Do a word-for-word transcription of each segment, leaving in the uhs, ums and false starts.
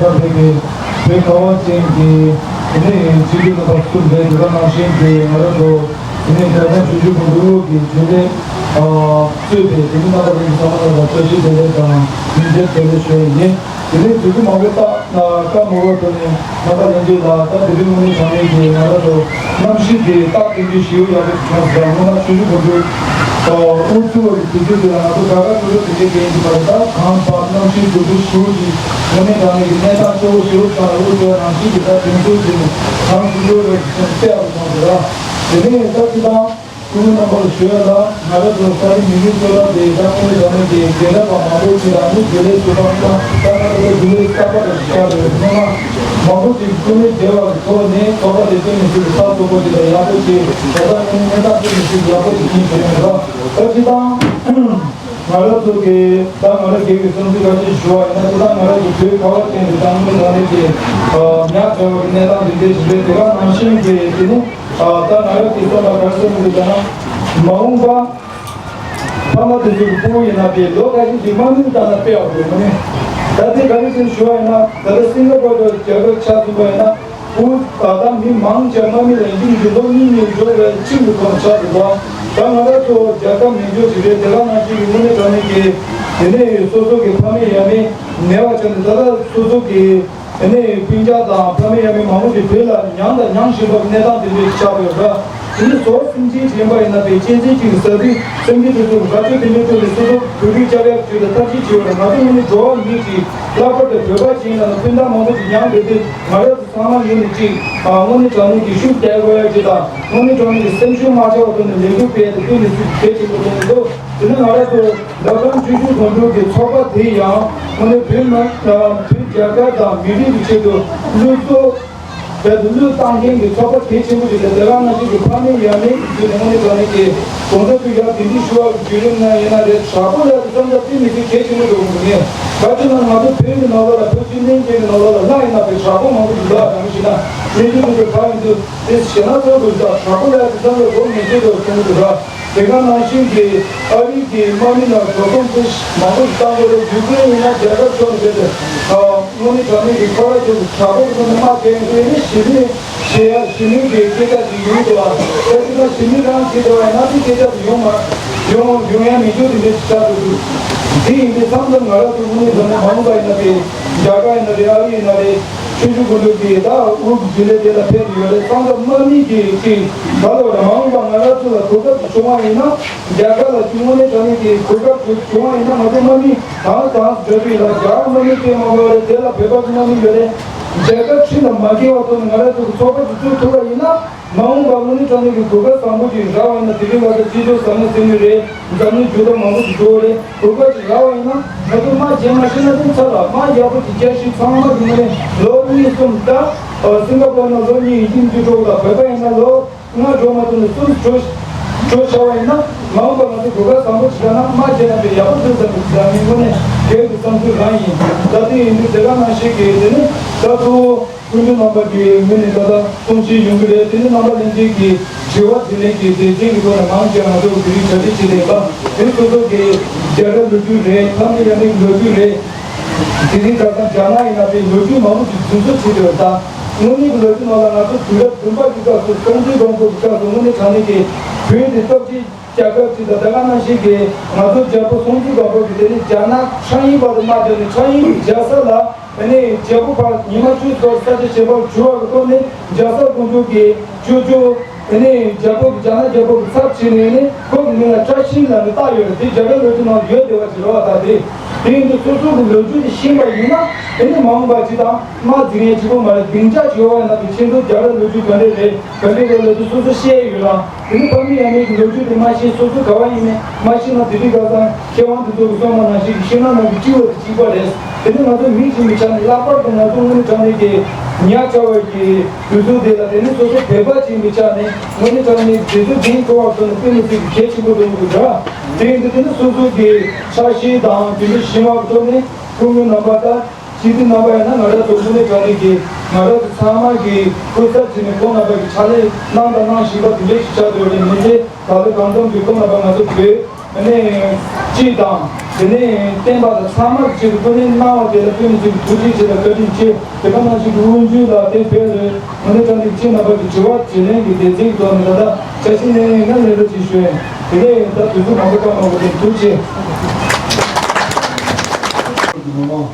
ཁ་བའི་བོད་ཁ་བ་ཅན་གྱི་དེ་ནས་སྤྱི་འཐུས་རྣམ་པ་སུ་རེད། དེ་ག་ནང་བཞིན་གྱི་ང་རང་ཚོ་དེ་ནས་རྒྱ་གར་ཆོས་བརྒྱུད་དགོན་པའི་དབུ་གི་རྒྱུན་ལས་གཙོས་པའི་དེ་ནས་རྣམ་པ་ལྷན་རྒྱས་ཚང་མ་ལ་བཀྲ་ཤིས་བདེ་ལེགས་དང་ཡིད་ཆེས་བདེ་ལེགས་ཞུ་ཡ་ཡིན། དེ་ནས་དུས་ཚོད་མང་པོ་བཏང་། སྐབས་མང་པོ་ཐོག་ནས་རྣམ་པ་ལྷན་རྒྱས་ལ་ད་དེ་རིང་དངོས་གནས་དྲང་གནས་ཀྱི་ང་རང་ཚོ་གནམ་གཤིས་ཀྱི་རྟགས་དེ་འདྲའི་ཞེ་པོ་ཡག་པོ་ཞིག་བྱུང་ཟེར། སྔོན་མ་ཆུ་ཆུ་གོ་འདྲུ་དབུ་བཙུགས་པ་གི་དུས་ཚོད་དེ་ལ་ང་ཚོ་དགའ་དགའ་སྤྲོ་སྤྲོ་དེ་འདྲའི་གི་ཡིན་གྱི་མ་རེད། ད་གངས་བབས། གནམ་གཤིས་འགྱུར་ལྡོག་ཞེ་པོ་ཅིག་དངོས་གནས་དྲང་གནས་ཀྱི་གནས་སྟངས་སྐྱོ་བོ་ཞེ་པོ་ཞིག་ལ་དབུ་བཙུགས་པ་ནང་བཞིན་གྱི་ད་དེང་དུས་ཀྱི་གངས་ཆུ་ཆུ་རེད་ཅེས་བཤད་པ་སོང་ཟེར་ར། དེ་ནས་ད་ཅི་དང་། སྐུ་ངོ་རྣམ་པ་ལ་ཞུ་ཡ་ལ། ང་རང་ཚོ་ས་རིག་མི་རིགས་གཙོ་བོ་དེ་ད་དངོས་གནས་དྲང་གནས་ཀྱི་རྒན་ལགས་པ་མང་པོ་ཞིག་དང་མི་དགེ་ལས་ཚོ་དང་ད་ད་ལྟ་དགེ་ལས་གསར་པ་དང་ཞིག་ཆགས་ཡོད། སྔོན་མ་མང་པོ་ཞིག་སྐུ་ངལ་བརྗེ་བ་གི་ཐོག་ནས་ཚོགས་པ་དེ་ཚོ་ནས་ཚུར་ས་ཚོགས་པ་དེ་ལ་ཡག་པོ་ཞིག་ད་ལྟ་དངོས་གནས་གནས་སྟངས་དེ་ནས་ཚུར་ཡག་པོ་ཞིག་ཡིན་ཞུ་ཡ་ཡིན་ར། ད་ཅི་དང་ང་རང་ཚོ་གི་ད་ང་རང་སྒེར་གྱི་བསམ་ཚུལ་ཁ་ཤས་ཞུ་བ་ཡིན་ན། ཅི་དང་ང་རང་ཚོ་བོད་ཁ་བ་ཅན་དུ་དང་མི་དང་མི་གི་ཉག་ཕྲ་བ་གི་གནས་སྟངས་དེ་འདྲ་ཞིག་རེད། དེ་ག་ནང་བཞིན་གྱི་དེ་ནི། ཨ། ད་ང་རང་གིས་སོང་ལ་ག་རེ་ཟེར་གྱི་འདུག་ཟེར་ན། མ་འོངས་པ་ཕ་མ་དེ་ཚོ་གི་ཕྲུ་གུ་ཡིན་ན་དེ་ལོ་ཁ་ཤས་ཀྱི་དམག་མི་ལྟར་ན་སྤེལ་བ་དགོས་མ་ནི། ད་ལྟའི་ག་རེ་ཟེར་ཞུ་བ་ཡིན་ན། ད་ལྟ་སིང་ག་པོར་དུ་རྒྱལ་ཁབ་ཆ་མཚོན་པ་ཡིན་ན། ཕྲུ་གུ་ད་ལྟ་མི་མང་ཆེ་དམག་མི་ལ་ཡིན་གྱི་ལོ་གཉིས་གཉིས་འགྲོ་བའི་ཁྲིམས་ཀྱི་ཐོག་ཆགས་འདུག་པ། ད་ང་རང་ཚོ་རྒྱལ་ཁབ་མི་འཇོག་ཅིག་རེད། དེ་ག་ནང་བཞིན་གྱི་དངོས་གནས་དྲང་གནས་ཀྱི་དེ་ནས་སོ་སོ་གི་ཕ་མེས་ཡང་མེས་མེད་པ་བྱས་ནས། ད་ལྟ་སོ་སོ་གི་དེ་ནས་སྤུན་ཀྱག་དང་ཕ་མེས་ཡང་མེས་མང་པོ་ཞིག་བོད་ལ་མྱངས་དང་མྱང་བཞིན་པའི་གནས་སྟངས་དེ་འདྲ་ཞིག་ཆགས་ཡོད་ར། དེ་ནས་ཟོག་སེམས་ཅན་ཞིག་ཡིན་པ་ཡིན་ན། དཔེ་གཅན་གཟན་གཅིག་གིས་ཟ་དུས་སེམས་ཅན་དེ་ཚོ་གི་དགའ་སྤྲོ་དེ་འདྲ་ཐོག་ནས་སོ་སོ་གོ་སྒྲིག་བྱ་བའི་ཆེད་དུ་ཐབས་ཤེས་བྱས་ཡོད་ར། ང་ཚོ་དངོས་གནས་འགྲོ་བ་མི་ཞིག་ལྷག་པར་དུ་བོད་པ་ཞིག་ཡིན་ན་སྤུན་ཟླ་མང་པོ་ཞིག་མྱངས་བསྡད་དུས། ང་རང་ཚོ་ཚང་མ་ངོས་ནས་གཅིག་ཨ། དངོས་གནས་དྲང་གནས་ཀྱི་ཤུགས་རྒྱག་དགོས་ཡ་ཅིག་དང་། དངོས་གནས་དྲང་གནས་ཀྱི་སེམས་ཤུགས་མ་ཆག་པ་ཐོག་ནས་ལས་འགུལ་སྤེལ་ཏེ་སྤེལ་མི་སྲིད་གལ་ཆེན་པོ་མཐོང་གི་འདུག་དེ་ནས་ང་རང་ཚོ་མདོ་ཁམས་ཆུ་བཞི་སྒང་དྲུག་གི་ཚོགས་པ་དེ་ཡང་དངོས་གནས་བོད་ནང་། ཨ། བོད་རྒྱ་གར་དང་མི་རིགས་ཀྱི་ཆེད་དུ་བློས་གཏོང་། བོད་དུ་བློས་བཏང་མཁན་གྱི་ཚོགས་པ་གལ་ཆེན་པོ་ཞིག་རེད། དེ་ག་ནང་བཞིན་གྱི་ཕ་མེས་ཡང་མེས་ཀྱི་ཆེད་དུ་དངོས་གནས་དྲང་གནས་ཀྱི་གོང་ས་མཆོག་ཡར་གདན་འདྲེན་ཞུ་བ་གི་བརྒྱུད་རིམ་ནང་ཡིན་ན་རེད། དྲག་པོ་ལས་དུ་བསམ་བློ་སྤྲད་མི་སྲིད་གལ་ཆེན་པོ་འགྲོ་གི་འདུག་ངས་ག་ཅི་ན་ང་ཚོ་བོད་ཀྱི་ནང་ལོགས་ལ་བོད་སྤྱི་བདེ་ཅན་གྱི་ནང་ལོགས་ལ་ལྷ་ཡིན་ན་བོད་དྲག་པོ་མང་པོ་ཞིག་འདུག་ཨ། གང་ཞིག་ན་གནས་ཚུལ་དེ་ཚོ་ཕར་ཡིན་དུས། དེ་ཞེ་ན་ཚོགས་དགོས་ཀྱང་དྲག་པོ་ལས་དེ་ཚང་གི་སྒོ་ངེས་ཤེས་དུ་གསུང་གི་འདུག་ར། དེ་ག་ནང་བཞིན་གྱི་ཨ་རི་གི་དམག་མི་ནང་འགྲོ་སོང་དཔེ་མང་པོ་ཞིག་བཏང་དགོས་རེད། ཡུ་ཀེ་རེན་ཡིན་ན་རྒྱལ་ཁབ་ཕྱོགས་ནས་བྱས་ཏེ། ཨ། དངོས་གནས་དྲང་གནས་ཀྱི་ཁོ་ར་ཚོ་དྲག་པོ་གི་ཐོག་ནས་དམག་འཐེན་དགོས་ནས་ཞི་མི་ཞི་ཡ་ཞི་མི་གི་སྐད་ཆ་ཞིག་ཡོང་འདུག་ཨ། དེ་དུས་ན་ཞི་མི་རང་ཁྱེད་དེ་བ་ཡིན་ན་དེ་སྐད་ཆ་དེ་ཡོང་མ་ཡོང་ཡོང་ཡ་མི་འདུག་དེ་འདྲ་ཞིག་ཆགས་འདུག་དེ་ཡིན་དུས་ཚང་མ་ང་ར་ཚོ་དངོས་གནས་དྲང་གནས་མ་འོངས་པ་ཡིན་ན་དེ་རྒྱ་གར་ཡིན་ན་རེད། ཨ་རི་ཡིན་ན་རེད། ཆུ་ཆུ་གུ་ལུག་གི་ད་དབུ་གི་རྒྱུན་ལས་དེ་ལ་ཕེབས་ཡོད་རེད། སང་ད་དམག་མི་གི་གི་ད་ལོ་ར་མ་འོངས་པ་ང་རང་ཚོ་ལ་གོ་སྐབས་ཤིག་བྱུང་བ་ཡིན་ན། རྒྱ་གར་ལ་དངོས་གནས་དྲང་གནས་ཀྱི་གོ་སྐབས་ཤིག་བྱུང་བ་ཡིན་ན། ང་ཚོ་དམག་མི་གང་གང་འཇོག་གི་ལ་རྒྱ་གར་དམག་མི་དཔེ་མང་པོ་ཡོད་རེད། དེ་ལ་བོད་པ་གི་དམག་མི་ཡོད་རེད། རྒྱ་གར་ཁྲིམས་ལ་མ་འགལ་བ་ཐོག་ནས་ང་རང་ཚོ་གི་ཚོགས་པ་ཞིག་བཙུགས་ཐུབ་པ་ཡིན་ན། མ་འོངས་པ་དངོས་གནས་དྲང་གནས་ཀྱི་གོ་སྐབས་བཟང་པོ་ཞིག་རག་པ་ཡིན་ན། དེ་རིང་ང་ཚོ་སྤྱི་ཚོགས་བཟང་ངན་ཟེར་ནི་རེད། འཛམ་གླིང་འགྱུར་ལྡོག་མང་པོ་ཞིག་འགྲོ་གི་རེད། གོ་སྐབས་ཅིག་རག་པ་ཡིན་ན། ང་ཚོ་དམག་རྒྱག་མ་ཤེས་ན་དེ་ཚར་ལ་དམག་ཡག་པོ་ཅིག་རྒྱག་ཤེས། ཚང་མ་གི་ངོས་ནས་ལོ་གཉིས་གསུམ། ད་སིང་ག་པོར་ན་ལོ་གཉིས་ཡིན་གཅིག་མིན་གཅིག་འགྲོ་གི་ལ། བོད་པ་ཡིན་ན་ལོ་ལྔ་འགྲོ་མ་ཐུབ་ན་གསུམ་འགྲོ་འགྲོ་བྱ་བ་ཡིན་ན། མ་འོངས་པ་ང་ཚོ་གོ་སྐབས་བཟང་པོ་ཅིག་རག་ན་དམག་རྒྱག་ན་དཔེ་ཡག་པོ་འདུག་བསམ་གི་ཟེར་ངའི་ངོས་ནས་སྒེར་གྱི་བསམ་ཚུལ་རང་ཡིན། ད་དེ་ཡིན་དུས་དེ་ག་ནང་བཞིན་གྱི་དེ་ནི་ད་གཙོ་བོ། སྐུ་མགྲོན་རྣམ་པ་གི་ངོས་ནས་ད་ལྟ་གསུང་བཤད་ཡོང་གི་རེད། དེ་ནས་རྣམ་པ་ལྷན་རྒྱས་ཀྱི་དྲི་བ་དྲིས་ལན་གྱི་སྡེ་ཚན་གྱི་ཐོག་ནས་མང་ཆེ་ང་ཚོ་དེ་རིང་གྲ་སྒྲིག་བྱས་ཏེ་ཡིན་པ། དེ་སོ་སོ་གི་རྒྱ་གར་ལོ་རྒྱུས་རེད། ཕ་མེས་ཡང་མེས་ལོ་རྒྱུས་རེད། དེ་རིང་ཁ་སང་རྒྱ་ནག་ཡིན་ན་དེ་ལོ་རྒྱུས་མང་པོ་ཞིག་རྫུན་བཟོ་བྱས་ཏེ་ཡོད། ད་དངོས་གནས་ཀྱི་ལོ་རྒྱུས་ནང་ལ་ང་ཚོ་དུས་རབས་བདུན་པ་གི་སྐབས་སུ་སྲོང་བཙན་སྒམ་པོ་གི་སྐབས་སུ་དངོས་གནས་དྲང་གནས་ཀྱི་བོད་དེ་སྟོབས་ཆེ། རྒྱལ་ཁབ་ཅིག་དང་། ད་ག་ནང་བཞིན་གྱི་ང་ཚོ་རྒྱལ་པོ་སྲོང་བཙན་སྒམ་པོ་གིས་དེ་ནས་རྒྱ་ནག་ཁྲང་ཡིག་བར་དུ་དམག་རྒྱག་ནས་ཁྲང་ཡིག་རྒྱལ་ས་ལ། དེ་ནས་རྒྱལ་པོ་ཕར་ཉི་མ་བཅུ་ཙམ་ས་ཆ་གཞན་པར་འགྲོ་བ་གི་ཐོག་ནས་རྒྱལ་ས་དགོན་པ་གི་ཅོ་ཅོ། དེ་ནས་རྒྱལ་པོ་གི་རྒྱ་ནག་རྒྱལ་པོ་གི་ཚབ་བྱས་ནས་ནི་ཁོ་གི་མིང་ལ་བཀྲ་ཤིས་ལབ་ནས་བཏགས་ཡོད་རེད། དེ་རྒྱ་གར་ལོ་རྒྱུས་ནང་ཡོད་བསྡད་པ་ཅིག་རེད་བ། ད་དེ་དེ་ཡིན་དུས་སོ་སོ་གི་ལོ་རྒྱུས་དེ་ཤེས་པ་ཡིན་ན། དེ་ནི་མ་འོངས་པ་ཅིག་དང་དམག་འཛིང་ཡས་གཅིག་པོ་མ་རེད། སྡིངས་ཆ་ཅིག་ཡོད་པ་ཡིན་ན། དེ་ཁྱེད་ཚོ་རྒྱ་གར་ལོ་རྒྱུས་ག་འདྲས་རེད། ག་འདྲས་རེད་ལབ་དུས་སོ་སོ་ཤེས་ཡོད་ར། དེ་ནི་ཕ་མེས་ཡང་མེས་ཀྱི་ལོ་རྒྱུས་དེ་མ་ཤེས། སོ་སོ་ག་བ་ཡིན་མིན་མ་ཤེས་ན། དེ་དུས་ཁ་སང་མཁས་དབང་དེ་ཚོ་གིས་གསུངས་པ་ནང་བཞིན་གྱི་ཤེས་ན་ནང་གི་གཅིག་པ་དེ་གཅིག་པ་རེད། དེ་ནི་ང་ཚོ་མི་གཅིག་མི་ཆགས་ནས་ལྷག་པར་དུ་ང་ཚོ་དངོས་གནས་དྲང་གནས་ཀྱི་ཉག་ཕྲ་བའི་གི་དུས་ཚོད་དེ་ལ། དེ་ནི་སོ་སོ་བོད་པ་གཅིག་མི་ཆགས་ནས་དངོས་གནས་དྲང་གནས་དུས་ཚོད་འདིའི་ཐོག་བར་སོང་ནས་དཔེ་མི་སྲིད་ཀྱི་གལ་ཆེན་པོ་རེད་འདུག་ར། དེ་ཡིན་དུས་དེ་ནི་སོ་སོ་གི་འཆར་གཞི་དང་དེ་འདྲའི་གཞི་མ་ཐོག་ནས་སྐུ་ངོ་རྣམ་པ་དང་། སྤྱི་འཐུས་རྣམ་པ་ཡིན་ན། ང་རང་ཚོ་དངོས་གནས་དྲང་གནས་ཀྱི་ང་རང་ཚོ་ཚང་མ་གི་སྐུ་ཚབ་བྱས་ནས་ཁོང་རྣམ་པ་གི་ཕྱག་ལས་གནང་དང་གནང་བཞིན་པ་དེ་འདྲ་ཞིག་ཆགས་ཡོད་རེད། མི་ཚེ་ད་ལོ་གང་འཚམ་གྱི་ཁོང་རྣམ་པ་ང་ཚོ་བོད་ནས་སྤྱི་དང་ དེ་ནས་བསྟན་པ་དང་ཚང་མར་ཆེད་དུ་སྐུ་ལས་གནང་བ་དེ་ལ་ཕུལ་ནས་ཅིག་ཐུགས་རྗེ་ཆེ་དང་བཀའ་དྲིན་ཆེ། དེ་ག་ནང་བཞིན་དབུ་འཛུགས་ལ་དེ་ཕེབས་རེད། དངོས་གནས་དྲང་གནས་ཁྱེད་རྣམ་པ་གི་དྲི་བ་དྲིས་ལན་གྱི་སྡེ་ཚན་གྱི་ཐོག་ནས་ད་ལྟ་བཅར་ཤེས་གནང་ཡིན་ན་ལན་འདྲ་ཅིག་ཞུ་ཡིན། དེ་ནས་ད་དུས་ཚོད་མང་པོ་བཏང་མ་དགོས་པར་ཐུགས་རྗེ་ཆེ། ལྷག་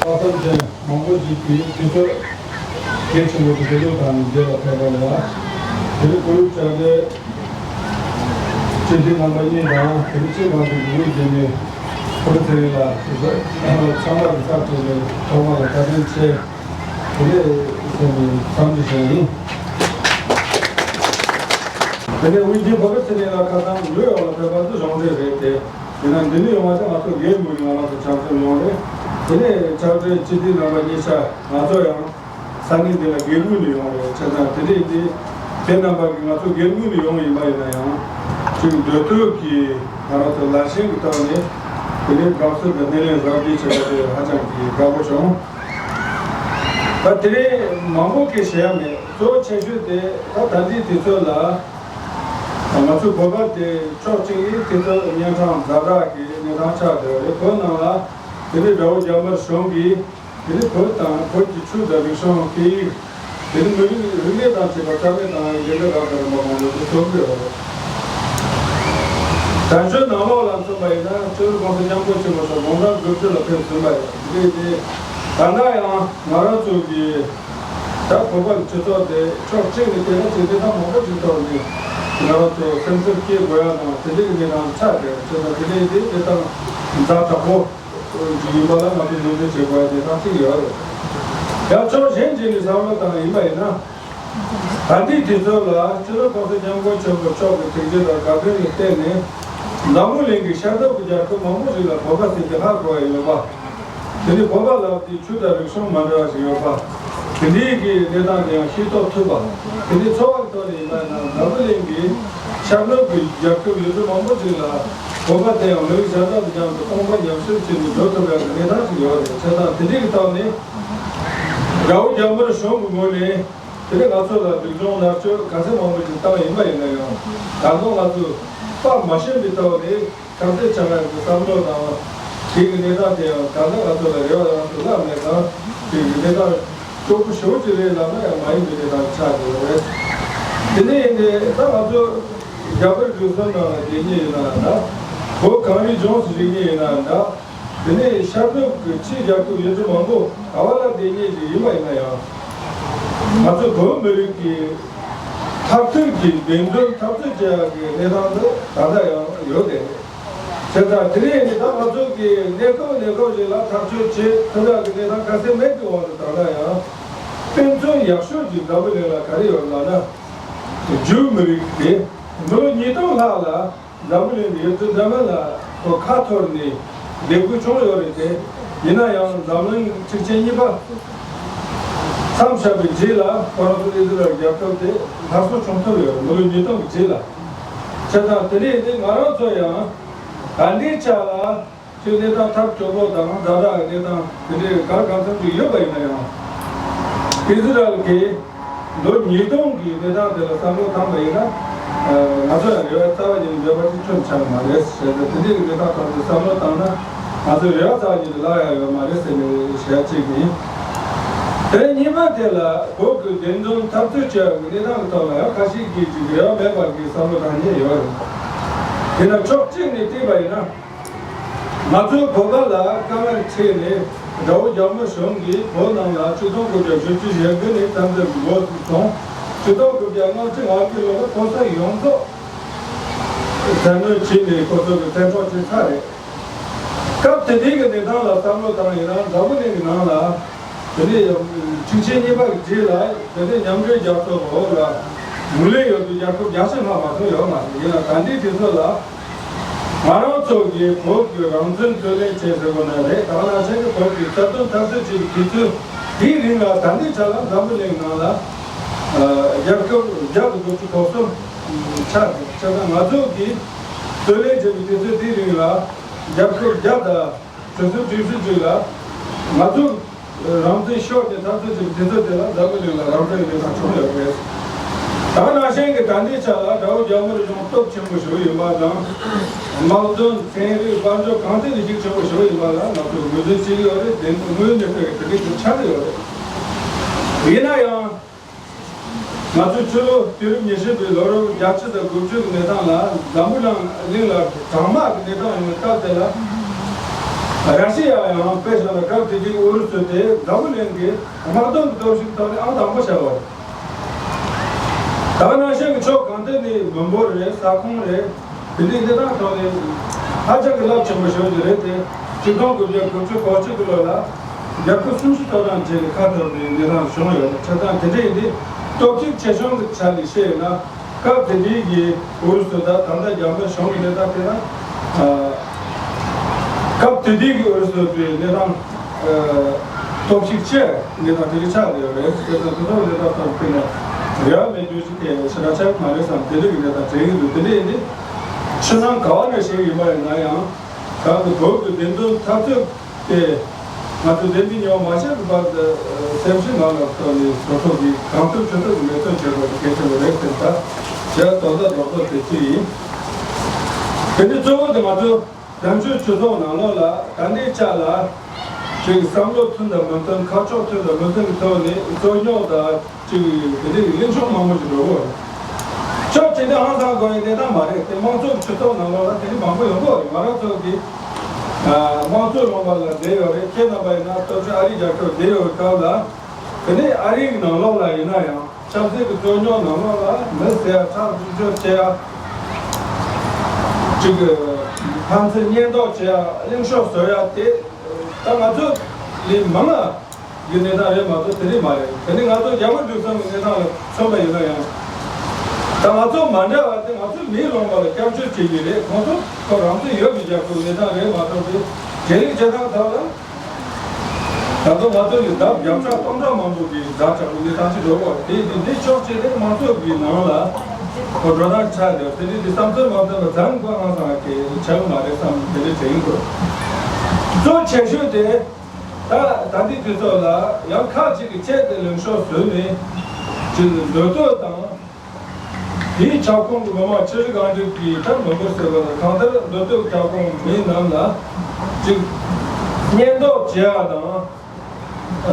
བསམ་ཅན་མང་པོ་ཞིག་གིས་དུས་ཚོད་གལ་ཆེན་པོ་དེ་བཟོ་དང་མཇལ་ལ་ཕེབས་པ་ལ། དེ་རིང་གོ་ཡུལ་བཅར་འདྲའི་སྤྱི་འཐུས་རྣམ་པ་གཉིས་དང་དེ་རིང་སྤྱི་ཁང་དུ་དགོངས་བཞེས་ནས་ཁོ་རང་ཚེ་རིང་ལ་ཚང་མ་གི་ཚབ་བྱས་ནས་ཐོག་མ་ལ་བཀའ་དྲིན་ཆེ། དེ་ནས་སེམས་ནས་འཚམས་འདྲི་ཞུ་ཡིན། དེ་ནས་དབུས་རྒྱུན་བོད་པའི་ཚེ་རིང་ལ་ཁ་སང་ལུས་ཡོངས་ལ་ཕེབས་པ་འདི་གཞུང་འབྲེལ་རེད་དེ། དེ་ན་འདི་ནས་ཡོང་བ་དེ་ང་ཚོ་སྒེར་ངོས་ནས་ང་རང་ཚོ་བྱམས་སེམས་ཡོང་རེད། དེ་ནས་ཕྱག་སྦྲེལ་སྤྱི་འཐུས་རྣམ་པ་གཉིས་ཆ་ང་ཚོ་ཡང་ས་གནས་འདི་ལ་སྒེར་ངོས་ནས་ཡོང་རེད། བྱས་ཙང་དེ་འདྲ་ཡིན་དུས་དེ་རྣམ་པ་གིས་ང་ཚོ་སྒེར་ངོས་ནས་ཡོང་ཡིན་པ་ཡིན་ན་ཡང་ཅིག་འདོད་ཐོག་གི་ང་རང་ཚོ་ལ་ཞེན་གྱི་ཐོག་ནས་དེ་ནས་དགའ་བསུ་དང་སྣེ་ལེན་གཟབ་རྒྱས་བྱེད་པ་དེ་ཧ་ཅང་གི་དགའ་པོ་བྱུང་། ད་དེ་རིང་མང་པོ་གི་བཤད་ཡ་མེད། གཙོ་བོ་ཆེ་ཤོས་དེ་ད་ད་ལྟའི་དུས་ཚོད་ལ་ང་ཚོ་བོད་པ་དེ་ཕྱོགས་གཅིག་ནས་དུས་ཚོད་གཉན་འཕྲང་ཛ་དྲག་གི་གནས་སྟངས་ཆགས་བསྡད་པ་རེད། བོད་ནང་ལ་དེ་རིང་དགྲ་བོ་རྒྱ་དམར་གཞུང་གིས་དེ་རིང་བོད་དང་བོད་ཀྱི་ཆོས་དང་རིག་གཞུང་སྐད་ཡིག་དེ་རིང་མི་རིགས་རིག་གནས་དང་བཅས་པ་རྩ་མེད་བཏང་བའི་ལས་འགུལ་རབ་དང་རིམ་པ་མང་པོ་ཞིག་ཚོགས་ཀྱི་ཡོད་རེད། བཙན་བྱོལ་ནང་ལོགས་ལ་མཚོན་པ་ཡིན་ན་སྤྱི་ནོར་༸གོང་ས་༸སྐྱབས་མགོན་ཆེན་པོ་མཆོག་དགུང་གྲངས་དགུ་བཅུ་ལ་ཕེབས་ཟིན་པ་ཡིན། དེ་རེད་དེ། ད་ལྟ་ཡང་ང་རང་ཚོ་གི་ད་བོད་པ་གི་སྤྱི་ཚོགས་དེ་ཕྱོགས་གཅིག་ནས་བལྟས་ན་ཅིག་གནས་སྟངས་མང་པོ་ཞིག་ཐོག་ནས་ང་རང་ཚོ་སེམས་འཚབ་སྐྱེ་དགོས་ཡ་དང་དེ་འདྲའི་གནས་སྟངས་ཆགས་བསྡད་ཡོད། བྱས་ཙང་དེ་འདྲའི་དེ་གནས་སྟངས་ཛ་དྲག་པོ་ཅིག་ཡིན་པ་ལ་ང་ཚོ་ངོས་འཛིན་བྱེད་དགོས་ཡ་དེ་ཐག་གཅོད་ཡོད་རེད། ཡང་ཕྱོགས་གཞན་ཅིག་ནས་བསམ་བློ་བཏང་ཡིན་པ་ཡིན་ན། ད་ལྟའི་དུས་ཚོད་ལ་སྤྱི་ནོར་༸གོང་ས་༸སྐྱབས་མགོན་ཆེན་པོ་མཆོག་གི་ཐུགས་རྗེ་དང་དགའ་སྟོན་ལ་བརྟེན་ནས་འཛམ་བུ་གླིང་གི་ཤར་ནུབ་ཀྱི་རྒྱལ་ཁབ་མང་པོ་ཞིག་ལ་བོད་པ་ཟེར་གྱི་ཧ་གོ་བ་ཡོད་པ། དེ་ནི་བོད་པ་ལབ་དུས་ཆོས་དང་རིག་གཞུང་མ་འདྲ་བ་ཞིག་ཡོད་པ། དེ་འདྲའི་གི་གནས་སྟངས་དེ་ཡང་ཤེས་རྟོགས་ཐུབ་པ། དེ་ནི་འཚོ་བ་གི་ཐོག་ནས་ཡིན་པ་ན་འཛམ་བུ་གླིང་གི་ཤར་ནུབ་ཀྱི་རྒྱལ་ཁབ་ཡུལ་གྲུ་མང་པོ་ཞིག་ལ་བོད་པ་དེ་ཡང་མི་རིགས་གཞན་དག་དང་མཉམ་དུ་སྟོང་པ་ཉམས་ཞིབ་བྱས་ནས་འགྲོ་ཐུབ་ཡག་གི་གནས་སྟངས་ཤིག་ཡོད་རེད། བྱས་ཙང་དེ་འདྲའི་གི་ཐོག་ནས་དགྲ་བོ་རྒྱ་དམར་གཞུང་གི་ངོས་ནས། དེ་ནས་ང་ཚོ་ལ་སྡུག་སྦྱོང་མནར་གཅོད་ག་ཚད་མང་པོ་ཞིག་བཏང་ཡིན་པ་ཡིན་ན་ཡང་། ད་དུང་ང་ཚོས་དཔའ་མ་ཞུམ་པའི་ཐོག་ནས་འཐབ་རྩོད་བྱ་དགོས་ཡག་གི་བསམ་བློ་དང་། དེ་གི་གནས་སྟངས་དེ་ཡང་ད་ལྟ་ང་ཚོ་ལ་རེ་བ་རང་དུ་བརླག་མེད་ཙང་། དེ་གི་གནས་སྟངས་སྐྱོ་པོ་ཞེ་པོ་ཅིག་རེད་ལབ་ན་ཡང་མ་ཡིན་པའི་གནས་སྟངས་ཆགས་ཡོད་རེད། དེ་ནས་ཡིན་ཏེ་ད་ང་ཚོ་རྒྱ་བལ་འབྲུག་གསུམ་ནང་ལ་བསྡད་མཁན་ཡིན་ན་འདྲ། བོད་གངས་རིའི་ལྗོངས་སུ་བཞུགས་མཁན་ཡིན་ན་འདྲ། དེ་ནས་ཤར་ནུབ་ཀྱི་ཕྱིའི་རྒྱལ་ཁབ་ཡུལ་གྲུ་མང་པོ་ག་བ་ལ་བསྡད་མཁན་ཞིག་ཡིན་པ་ཡིན་ན་ཡང་། ང་ཚོ་བོད་མི་རིགས་ཀྱི་མཐར་ཐུག་གི་བདེན་དོན་འཐབ་རྩོད་བྱེད་ཡག་གི་གནས་སྟངས་དེ་ད་ལྟ་ཡང་ཡོད་དེ། བྱས་ཙང་དེ་རིང་ནི་ད་ང་ཚོ་གི་གནས་སྐབས་གནས་སྐབས་ཤིག་ལ་ཐག་གཅོད་བྱེད་ཐུབ་ཡག་གི་གནས་སྟངས་ག་ཚད་མེད་པའི་དབང་དུ་ད་ལྟ་ཡང་དཔེ་མཚོན་ཡག་ཤོས་ཀྱི་འཛམ་བུ་གླིང་ལ་ག་རེ་ཡོད་ལབ་ན། རྒྱུ་མི་རིགས་དེ་མི་ལོ་ཉིས་སྟོང་ལྷག་ལ། འཛམ་བུ་གླིང་གི་ཡུལ་གྲུ་འདྲ་མིན་ལ་ཁོ་ཁ་འཐོར་ནས་བསྡད་དགོས་བྱུང་ཡོད་རེད་དེ། ཡིན་ན་ཡང་འཛམ་གླིང་འཁྲུག་ཆེན་གཉིས་པ་མཚམས་བཞག་པའི་རྗེས་ལ་ཁོ་རང་ཚོ་ཨི་ཟི་རལ་རྒྱལ་ཁབ་དེ་སླར་གསོ་བྱུང་ཐུབ་ཡོད་རེད། མི་ལོ་ཉིས་སྟོང་གི་རྗེས་ལ། བྱས་ཙང་དེ་འདྲ་ཡིན་དུས་ང་རང་ཚོ་ཡང་ད་ལྟའི་ཆ་ལ། ཅིག་གནས་སྟངས་ཐབས་སྐྱོ་པོ་དང་ཛ་དྲག་གི་གནས་སྟངས་དེ་འདྲའི་ག་གང་འཚམ་ཅིག་ཡོད་པ་ཡིན་ན་ཡང་། ཨི་ཟི་རལ་གྱིས་ལོ་ཉིས་སྟོང་གི་གནས་སྟངས་དེ་ལ་བསམ་བློ་བཏང་པ་ཡིན་ན། ང་ཚོ་ཡང་རེ་བ་རྩ་བ་ཉིད་ནས་མེད་པ་ཞིག་ཁྱོན་ཆགས་མ་རེད་ཟེར་ཏེ། དེ་འདྲའི་གནས་སྟངས་ཐོག་ཏུ་བསམ་བློ་བཏང་ན་ང་ཚོ་རེ་བ་རྩ་བ་ཉིད་ནས་བརླག་ཡ་ཡོད་མ་རེད་ཟེར་ནས་བཤད་ཅིག་ཡིན། དེ་གཉིས་པ་དེ་ལ་བོད་ཀྱི་བདེན་དོན་འཐབ་རྩོད་བྱེད་ཡ་གི་གནས་སྟངས་ཀྱི་ཐོག་ལ་ཡང་ཁ་ཤས་ཀྱིས་ཅིག་རེ་བ་མེད་པ་གི་བསམ་བློ་བཏང་མཁན་ཡོད་རེད། དེས་ན་ཕྱོགས་གཅིག་ནས་བལྟས་པ་ཡིན་ན། ང་ཚོའི་བོད་པ་ལ་དཀའ་ངལ་འཕྲད་ནས་དགྲ་བོ་རྒྱ་དམར་གཞུང་གིས་བོད་ནང་ལ་ཆིག་སྟོང་དགུ་བརྒྱ་བཞི་བཅུ་ཞེ་དགུ་ནས་བཙན་འཛུལ་གྱི་འགོ་བཙུགས་སོང་། ཆིག་སྟོང་དགུ་བརྒྱ་ལྔ་བཅུ་ང་དགུའི་ལོ་ལ་ཁོ་ཚོ་ཡོངས་རྫོགས་བཙན་གནོན་བྱས་ནས་ཁོ་ཚོ་གི་བཙན་འཕྲོག་བྱས་ཚར་རེད། སྐབས་དེ་དུས་ཀྱི་གནས་སྟངས་ལ་བསམ་བློ་བཏང་ཡིན་ན་འཛམ་བུ་གླིང་གི་ནང་ལ། དེ་ནས་འཁྲུག་ཆེན་གཉིས་པ་གི་རྗེས་ལ་དེ་ནས་མཉམ་འབྲེལ་རྒྱལ་ཚོགས་འོག་ལ་ངོས་ལེན་ཡོད་པའི་རྒྱལ་ཁབ་བརྒྱ་ཆ་ལྷག་མ་གཏོགས་ཡོད་མ་རེད། ཡིན་ན་ད་ལྟའི་དུས་ཚོད་ལ་ང་རང་ཚོ་གི་བོད་ཀྱི་རང་བཙན་རྩོད་ལེན་བྱས་ཟེར་བ་ན་རེད། ད་ག་ནང་བཞིན་གྱི་བོད་ཀྱི་རྩ་དོན་འཐབ་རྩོད་བྱེད་པའི་དུས་ཚོད་དེའི་རིང་ལ་ད་ལྟའི་ཆ་ལ་འཛམ་བུ་གླིང་ནང་ལ་རྒྱལ་ཁབ་བརྒྱ་དང་དགུ་བཅུ་གོ་གསུམ་ཆགས་ཏེ། བྱས་ཙང་ང་ཚོ་གིས་རྩོད་ལེན་བྱེད་པའི་དུས་ཚོད་དེའི་རིང་ལ་རྒྱལ་ཁབ་བརྒྱ་དང་། དུས་ཚོད་དུས་ཚོད་ཅིག་ལ་ང་ཚོ་རང་བཙན་ཤོར་ནས་འཐབ་རྩོད་བྱེད་པའི་དུས་ཚོད་དེ་ལ་འཛམ་བུ་གླིང་ལ་རང་བཙན་གྱི་གནས་སྟངས་བྱུང་ཡོད་རེད། ད་ག་ནང་བཞིན་གྱི་ད་ལྟའི་ཆ་ལ་དགྲ་བོ་རྒྱ་དམར་གཞུང་སྟོབས་ཆེན་པོ་ཞིག་ཡིན་པ་དང་། དམག་དོན་ཚན་རིག་དཔལ་འབྱོར་གང་ཐད་ནས་ཤུགས་ཆེན་པོ་ཞིག་ཡིན་པ་ལ་ང་ཚོས་ངོས་འཛིན་བྱེད་ཀྱི་ཡོད་རེད། དེ་དངོས་གནས་དཔེ་དེ་འདྲ་ཆགས་ཀྱི་ཡོད་རེད། ཡིན་ན་ཡང་། ང་ཚོས་ཕྱི་ལོ་དུས་རབས་ཉི་ཤུ་པའི་ལོ་རབས་བརྒྱད་ཅུ་དང་དགུ་བཅུ་གི་གནས་སྟངས་ལ་འཛམ་བུ་གླིང་གླིང་ལ་གྲང་དམག་གི་གནས་སྟངས་ཡོང་བའི་སྐབས་དེ་ལ། ར་ཤི་ཡ་ཡང་དཔེ་བཞག་ན་སྐབས་དེ་དུས་ཨུ་རུ་སུ་དེ་འཛམ་བུ་གླིང་གི་དམག་དོན་གྱི་སྟོབས་ཤུགས་ཐོག་ནས་ཨང་དང་པོ་ཆགས་པ་རེད། ད་ག་ནང་བཞིན་གྱི་ཕྱོགས་གང་ཐད་ནས་མི་འབོར་རེད། ས་ཁོངས་རེད། དེ་འདྲའི་གནས་སྟངས་ཐོག་ནས་ཧ་ཅང་གི་རླབས་ཆེན་པོ་ཤོར་གྱི་རེད་དེ། ཆིག་སྟོང་དགུ་བརྒྱ་དགུ་བཅུ་གོ་གཅིག་གི་ལོ་ལ་རྒྱལ་ཁབ་སུམ་ཅུ་ཐོག་གྲངས་བྱས་ནས་ཁ་འཐོར་བའི་གནས་སྟངས་བྱུང་ཡོད་རེད། བྱས་ཙང་དེ་འདྲ་ཡིན་དུས་སྟོབས་ཤུགས་ཆེ་ཆུང་གི་ཆ་ནས་བཤད་ཡོད་ན། སྐབས་དེ་དུས་ཀྱི་ཨུ་རུ་སུ་དང་ད་ལྟ་རྒྱ་དམར་གཞུང་གི་གནས་སྟངས་དེ་ལ། ཨ། སྐབས་དེ་དུས་ཀྱི་ཨུ་རུ་སུ་གྱི་གནས་སྟངས། ཨ། སྟོབས་ཤུགས་ཆེ་གནས་སྟངས་དེ་རིགས་ཆགས་ཡོད་རེད། དེ་ཚོ་དེ་ཚོ་གནས་སྟངས་ཐོག་ཕུལ་ནས་རེ་བ་མེད་རྒྱུ་ཞིག་དེ་ཞེ་དྲག་ཆགས་ཀྱི་མ་རེད་བསམ། དེ་འདྲ་གི་གནས་སྟངས་དྲན་གྱི་འདུག་དེ་འདྲ་ཡིན་དུས་ཕྱི་ནང་ག་བ་ནས་བཤད་ཀྱི་ཡིན་པ་ཡིན་ན་ཡང་། ད་གི་བོད་ཀྱི་བདེན་དོན་འཐབ་རྩོད་དེ་ང་ཚོ་བདེན་པའི་ཉམས་མ་ཤར་གྱི་བར་དུ་སེམས་ཤུགས་ནང་ལ་བཏོན་ནས་སོ་སོ་གི་གང་ཐུབ་ཅི་ཐུབ་ཀྱི་འབད་བརྩོན་བྱེད་དགོས་པ་གལ་ཆེན་པོ་རེད་ཟེར། ད་བྱས་དོན་དག་རྡོག་རྡོག་དེ་ཅི་ཡིན། དེ་ནི་གཙོ་བོ་དེ་ང་ཚོ་བཙན་བྱོལ་སྤྱི་ཚོགས་ནང་ལོགས་ལ་ད་ལྟའི་ཆ་ལ་ཅིག་བསམ་བློ་མཐུན་དང་མི་མཐུན། ཁ་ཕྱོགས་མཐུན་དང་མི་མཐུན་གྱི་ཐོག་ནས་རྩོད་རྙོག་དང་ཅིག་དེ་འདྲའི་གླེང་ཕྱོགས་མང་པོ་ཞིག་འགྲོ་གི་ཡོད་རེད། ཕྱོགས་གཅིག་ནས་ཧང་སང་དགོས་ཡའི་གནས་སྟངས་མ་རེད་དེ། དམངས་གཙོ་སྤྱི་ཚོགས་ནང་ལོགས་ལ་དེ་འདྲ་མང་པོ་ཡོང་གི་ཡོད་རེད། ང་རང་ཚོ་གི་དམངས་གཙོ་ལུང་པ་ལ་བསྡད་ཡོད་རེད། ཁྱེད་རྣམ་པ་ཡིན་ན་སྟོབས་ཆེན་ཨ་རིའི་རྒྱལ་ཁབ་བསྡད་ཡོད་པའི་སྐབས་ལ། དེ་ནས་ཨ་རིའི་ནང་ལོགས་ལ་ཡིན་ན་ཡང་ཆབ་སྲིད་ཀྱི་རྩོད་རྙོག་ནང་ལོགས་ལ་མི་ཟེར་ཡ། ཁྲག་འཐུང་སྤྱོད་བྱེད་ཡ། ཅིག་ཕན་ཚུན་བརྙས་འདོགས་བྱེད་ཡ། གླེང་ཕྱོགས་བཟོ་ཡ་དེ་ད་ང་ཚོ་ལས་མང་ང་གི་གནས་སྟངས་རེད་མ་གཏོགས་དེ་རིགས་མ་རེད། དེ་ནི་ང་ཚོ་རྒྱ་མི་འབྲུག་གསུམ་གྱི་གནས་སྟངས་ལ་མཚོན་པ་ཡིན་ན་ཡང་། ད་ང་ཚོ་མ་འདྲ་བ་དེ་ང་ཚོ་མིའི་ལུང་པ་ལ་སྐྱབས་བཅོལ་བྱེད་ཀྱི་རེད། ཁོང་ཚོ་ཁོ་རང་ཚོ་ཡོད་པའི་རྒྱལ་ཁབ་གནས་སྟངས་རེད་མ་གཏོགས་དེ་རྒྱ་རིགས་བྱེད་སྟངས་ཐོག་ལ། ད་དུང་ང་ཚོ་ཡི་ལྡབ་བརྒྱ་ཕྲག་སྟོང་ཕྲག་མང་པོ་གི་ཛ་དྲག་པོ་འདི་ཐག་གཅོད་འགྲོ་བ་དེ་དེ་འདི་ཕྱོགས་གཅིག་ནས་དམངས་གཙོ་གི་ནང་ལ་གོ་འགྲོ་སྟངས་ཆགས་ཡོད། དེ་འདི་འདི་བསམ་ཚུལ་མ་བཏོན་པ་ཙམ་གོ་ཧང་སང་གི་ཆགས་མ་རེད་བསམ། དེ་འདྲ་དྲན་གྱི་འདུག་གཙོ་ཆེ་ཤོས་དེ་ད་ད་ལྟའི་དུས་ཚོད་ལ་ཡང་ཁག་ཅིག་གི་ཆེད་དུ་ལངས་ཕྱོགས་བཟོས་ནས་ཅིག་མདོ་སྟོད་དང་། དེའི་ཁྱབ་ཁོངས་ཀྱི་མི་མང་ཆེ་ཤོས་གང་འདྲ་གི་ད་མི་འབོར་ཟེར་བ་ལ་གང་ལྟར་མདོ་སྟོད་ཁྱབ་ཁོངས་མི་རྣམས་ལ་ཅིག་བརྙས་འདོགས་བྱེད་ཡ་དང་། ཨ།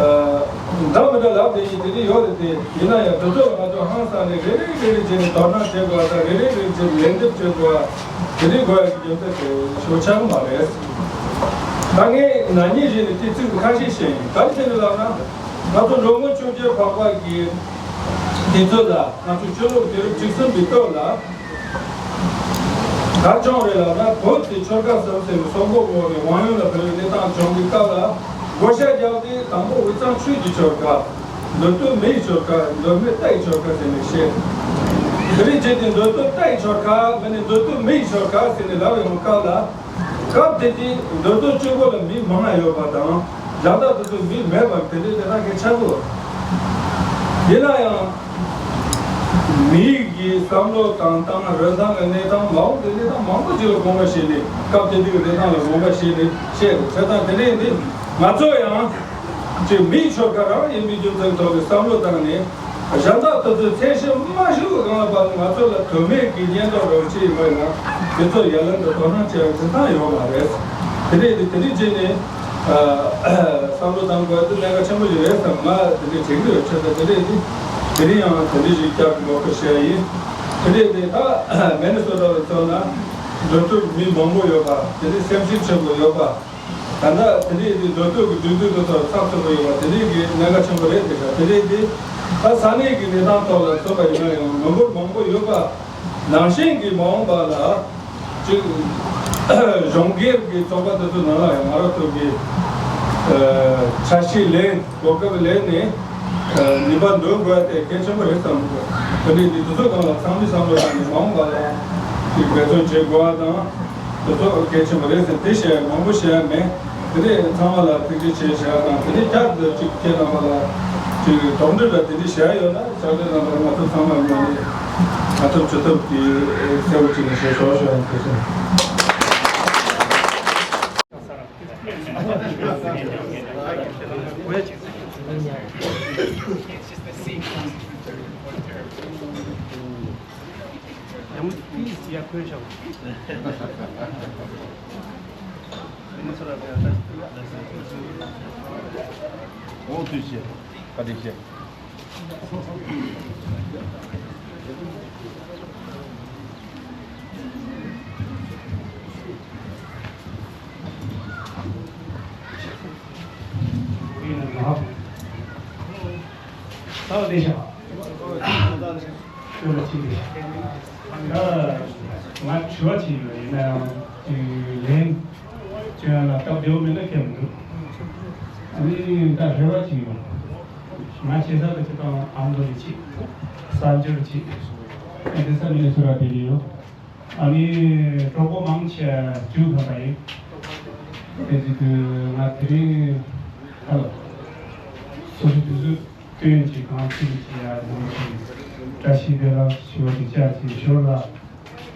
འདྲ་མི་འདྲ་ལབ་བསྡད་ཀྱི་དེ་འདྲ་ཡོད་རེད་དེ། ཡིན་ན་ཡང་དེ་ཚོ་ལ་ང་ཚོ་ཧང་སང་ནས་རེ་རེ་རེ་རེ་བྱས་ནས་དོ་སྣང་བྱེད་དགོས་པ་དང་། རེ་རེ་རེ་རེ་བྱས་ནས་ལན་འདེབས་བྱེད་དགོས་པ་དེ་འདྲའི་དགོས་ཡ་གི་རྒྱུ་མཚན་དེ་ཤོར་ཆགས་མ་རེད། ད་ངས་ན་ནིང་བཞིན་དུ་དེ་ཚིག་ཁ་ཤས་བཤད་ཡིན། ག་རེ་བྱས་ནས་ལབ་ན། ང་ཚོ་ལོ་ངོ་བཅོ་བརྒྱད་འཕགས་པ་གི་དུས་ཚོད་ལ་ང་ཚོ་ཕྱི་ལོ་དུས་རབས་བཅུ་གསུམ་པའི་སྟོད་ལ་ག་རེ་བྱུང་རེད་ལབ་ན། བོད་དེ་ཆོལ་ཁ་གསུམ་ཟེར་བའི་སྲོག་འགོག་འོག་ནས་དབང་ཡོད་ལ་ཕུལ་བའི་གནས་སྟངས་བྱུང་བའི་སྐབས་ལ་བགོ་བཤའ་བརྒྱབ་སྟེ། དང་པོ་དབུས་གཙང་ཆོས་ཀྱི་ཆོལ་ཁ། མདོ་སྟོད་མི་ཡི་ཆོལ་ཁ། མདོ་སྨད་རྟ་ཡི་ཆོལ་ཁ་ཟེར་ནས་བཤད། དེ་རིང་བྱས་ཏེ་མདོ་སྟོད་རྟ་ཡི་ཆོལ་ཁ་མིན་ནས་མདོ་སྟོད་མི་ཡི་ཆོལ་ཁ་ཟེར་ནས་ལབ་ཡོང་སྐབས་ལ། སྐབས་དེ་དུས་མདོ་སྟོད་གཅིག་པོ་ལ་མི་མང་ང་ཡོད་པ་དང་། གཞན་དག་དེ་ཚོ་མི་མེད་པ་དེ་འདྲའི་གནས་སྟངས་ཀྱི་ཆགས་འདུག་ཡིན་ན་ཡང་། མི་ཡིག་གི་བསམ་བློ་དང་སྟངས་རིན་ཐང་གི་གནས་སྟངས་མ་འོངས་པའི་གནས་སྟངས་མང་པོ་ཅིག་ལ་དགོངས་པ་བཞེས་ནས། སྐབས་དེ་དུས་ཀྱི་གནས་སྟངས་ལ་དགོངས་པ་བཞེས་ནས་བཤད་འདུག་བྱས་ཙང་དེ་འདྲ་ཡིན་དུས་ང་ཚོ་ཡང་ཅིག་མིའི་ཆོལ་ཁ་རང་ཡིན་པའི་རྒྱུ་མཚན་ཐོག་གི་བསམ་བློ་བཏང་ནས། གཞན་དག་དེ་ཚོས་ཚད་གཞི་དམའ་ཤོས་ཀྱི་སྒང་ལ་བབས་ནས་ང་ཚོ་ལ་དོན་མེད་ཀྱི་བརྙས་འདོགས་རོགས་བྱེད་ཡིན་པ་ཡིན་ན། དེ་ཚོ་ཡ་ལན་དུ་དོ་སྣང་བྱེད་ཡ་འཛིན་སྟངས་ཡོད་མ་རེད། དེ་འདྲ་ཡིན་དུས་དེ་འདྲ་བྱས་ནས། ཨ། བསམ་བློ་བཏང་དགོས་དེ་གནད་འགག་ཆེན་པོ་ཞིག་རེད་བསམ། ང་དེ་འདྲ་དྲན་གྱི་ཡོད། བྱས་ཙང་དེ་འདྲ་ཡིན་དུས་དེ་རིང་ཡང་དེ་འདྲ་ཞིག་བསྐྱར་དུ་ངོ་སྤྲོད་བྱས་ཡིན། དེ་འདྲ་ཡིན་དུས་ད་མི་ནི་སོ་ཊ་ལ་མཚོན་ན་མདོ་སྟོད་མི་མང་པོ་ཡོད་པ། དེ་འདྲ་སེམས་ཤུགས་ཆེན་པོ་ཡོད་པ། ད་ལྟ་དེ་འདྲའི་དེ་མདོ་སྟོད་ཀྱི་འདུས་སྡོད་དེ་ཚོར་ཚགས་ཚུད་པོ་ཡོད་པ་དེ་འདྲའི་གི་གནད་འགག་ཆེན་པོ་རེད། དེ་ཤ་དེ་འདྲའི་དེ་ད་ས་གནས་ཀྱི་གནས་སྟངས་ཐོག་ལ་མཚོན་པ་ཡིན་ན་ཡང་མི་འབོར་མང་པོ་ཡོད་པ་ནང་བཞིན་གྱི་མ་འོངས་པ་ལ་ཅིག་གཞུང་སྒེར་གྱི་ཚོགས་པ་དེ་ཚོ་ནང་ལ་ཡང་ང་རང་ཚོ་གི་འཆར་གཞི་ལེན། གོ་སྐབས་ལེན་ནས་ནུས་པ་འདོན་དགོས་དེ་གལ་ཆེན་པོ་རེད་བསམ་གི་འདུག་དེ་འདྲའི་དེ་ཚོ་སྒང་ལ་ཚང་མས་བསམ་བློ་བཏང་ནས་མ་འོངས་པ་ལ་ཅིག་འབད་བརྩོན་བྱེད་དགོས་པ་དང་། དེ་ཚོ་གལ་ཆེན་པོ་རེད་ཟེར། དེ་བཤད་མང་པོ་བཤད་མེད། དེ་ནས་ཚང་མ་ལ་ཐུགས་རྗེ་ཆེ་ཞུ་བ་དང་། དེ་ནས་བསྐྱར་དུ་ཅིག་ཁྱེད་རྣམ་པ་ལ་ཅིག་དོགས་འདྲི་ལ་དེ་འདྲ་བཤད་ཡོད་ན་ཕྱག་ལས་རྣམ་པ་ལ་ང་ཚོ་ཚང་མ་ངོས་ནས་ང་ཚོ་ཇུས་གཏོགས་ཀྱི་གསལ་པོ་ཅིག་ནས་ཞུ་ཆོག་ཞུ་བ་ཡིན། ཐུགས་རྗེ་ཆེ། འོ་དུས་ཆེ། བཀའ་དྲིན་ཆེ། ད་བདེ་ཤག་ཁྱོད་ལ་ཅི་རེད། ང་དྲི་བ་ཅིག་ཡོད། ཡིན་ན་ཡང་ཅིག་ལན་ཅི་ཡང་ལ་སྟབས་བདེ་བོ་མེད་ན་ཁྱད་མི་འདུག་ཨ་ནི་ད་རེ་བ་ཅིག་ཡོད། ང་ཆེ་ས་ལ་ཁྱེད་དང་ཨ་མདོ་ལི་ཅིག་གསར་འབྱོར་ཅིག་ཨ་དེ་ས་མི་ནི་སུ་ར་དེ་ཡིན་ཡོད། ཨ་ནི་གྲོགས་པོ་མང་ཆེ་བཅུ་ཁ་པ་ཡིན། དེ་ཅིག་ང་དེ་རིང་ཧ་ལ་སོ་སོ་དུས་ཚོད། སྟོན་གྱི་གང་ཅིའི་ཡ་ཡང་གི་བཀྲ་ཤིས་བདེ་ལེགས་ཞུ་བ་དེ་བཅར་གྱི་ཞོར་ལ་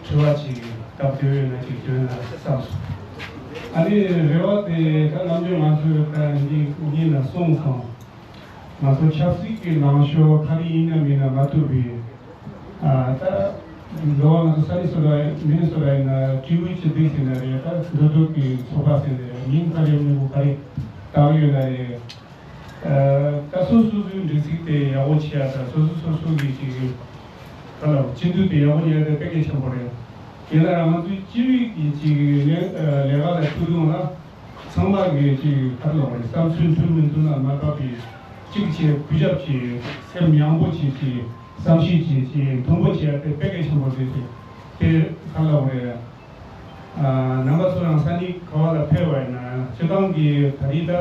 དྲི་བ་ཅིག་སྟབས་བདེ་བས་ན་ཅིག་བཏོན་ན་བསམ་སོང་། ཨ་ནི་རེ་བ་དེ་ད་ནམ་རྒྱུན་ང་ཚོས་ད་འདི་སྐུ་ཉིད་ལ་གསུངས་སོང་། ང་ཚོ་ཆབ་སྲིད་ཀྱི་ལངས་ཕྱོགས་ག་རེ་ཡིན་ན་མིན་ན་མ་ཐུབ་པའི་ཨ་ད་ལོ་ང་ཚོ་ས་ནི་སོ་ད་མི་ནི་སོ་ད་ཡིན་ན་ཀྲི་བུ་ཅི་འདུག་ཟེར་ན་རེད། ད་འགྲོ་འདུག་གི་ཚོགས་པ་ཟེར་ན་རེད། མིང་ག་རེ་མིང་པོ་ག་རེ་བཏགས་ཡོད་ན་རེད། ད་སོ་སོ་སོའི་འདྲི་ཚིག་དེ་ཡག་པོ་བྱེད་ཡ་དང་སོ་སོ་སོ་སོ་གི་ཅིག་ག་ལ་སྤྱི་འཐུས་དེ་ཡག་པོ་ཉར་དེ་དཔེ་གལ་ཆེན་པོ་རེད། དེ་ལ་ང་ཚོའི་སྤྱི་པའི་གི་ཅིག་ལས་ལས་ཀ་ལ་ཐུག་དུས་ལ་ཚང་མ་གི་ཅིག་ག་ལ་རེད། བསམ་ཚུལ་མཐུན་མི་མཐུན་ལ་མ་བབས་པའི་གཅིག་བྱས་གུས་ཞབས་བྱས་སེམས་ཡངས་པོ་བྱས་བྱས་བསམ་ཤེས་བྱས་བྱས་མཐུན་པོ་བྱས་དེ་དཔེ་གལ་ཆེན་པོ་རེད། དེ་དེ་ག་ལ་རེད། རྣམ་པ་ཚོ་རང་ས་གནས་ག་བ་ལ་ཕེབས་པ་ཡིན་ན་སྤྱི་བཏང་གི་ད་རེས་ད་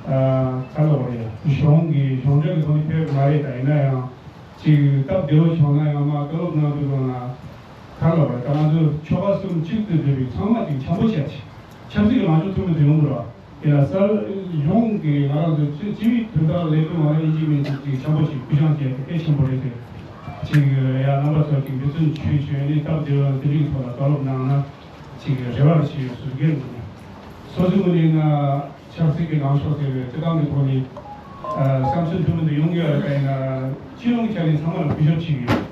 ག་ལ་བ་རེད། གཞུང་གི་གཞུང་འབྲེལ་གྱི་ཐོག་ནས་ཕེབས་མ་རེད། ད་ཡིན་ན་ཡང་ཅིག་སྟབས་བདེ་བོ་བྱུང་ན་ཡང་མ་བསྟོད་གནང་དུས་ལོ་ན་ག་ལ་བ་རེད། ད་ང་ཚོ་ཆོལ་ཁ་གསུམ་གཅིག་ཏུ་སྒྲིལ་བའི་ཚང་མ་ཅིག་འཆམ་པོ་བྱས་ཆབ་སྲིད་ཀྱི་ལངས་ཕྱོགས་མཐུན་པོ་དུ་ཡོང་དགོས་ར། དེ་ལ་གསར་གཞུང་གི་ང་རང་ཚོ་སྤྱི་སྤྱི་པའི་དོན་དག་ལས་དོན་ང་རང་ཨིན་ཇི་མིན་ཅིག་ཅིག་འཆམ་པོ་ཅིག་སྐུ་སྦྱང་བྱས་ཏེ་གལ་ཆེན་པོ་རེད་དེ། ཅིག་ཡ་རྣམ་པ་ཚོ་ཅིག་འབད་བརྩོན་ཆོས་ཆོས་ནི་སྟབས་བདེ་བ་དེ་རིགས་ཐོག་ལ་བཀའ་སློབ་གནང་ན་ཅིག་རེ་བ་ཞིག་ཡོད་ཟུར་སྒེར་ངོས་ནས། སོ་སོའི་ངོས་ནས་ང་ཆབ་སྲིད་ཀྱི་ལངས་ཕྱོགས་ཟེར་བའི་སྤྱི་བཏང་གི་ཐོག་ནས་བསམ་ཚུལ་མཐུན་པོ་དེ་ཡོང་གི་ཡོད་རེད། ད་ཡིན་ན་སྤྱི་ཡོངས་ཆ་ནས་ཚང་མ་ལ་གུས་ཞབས་བྱེད་ཀྱི་ཡོད།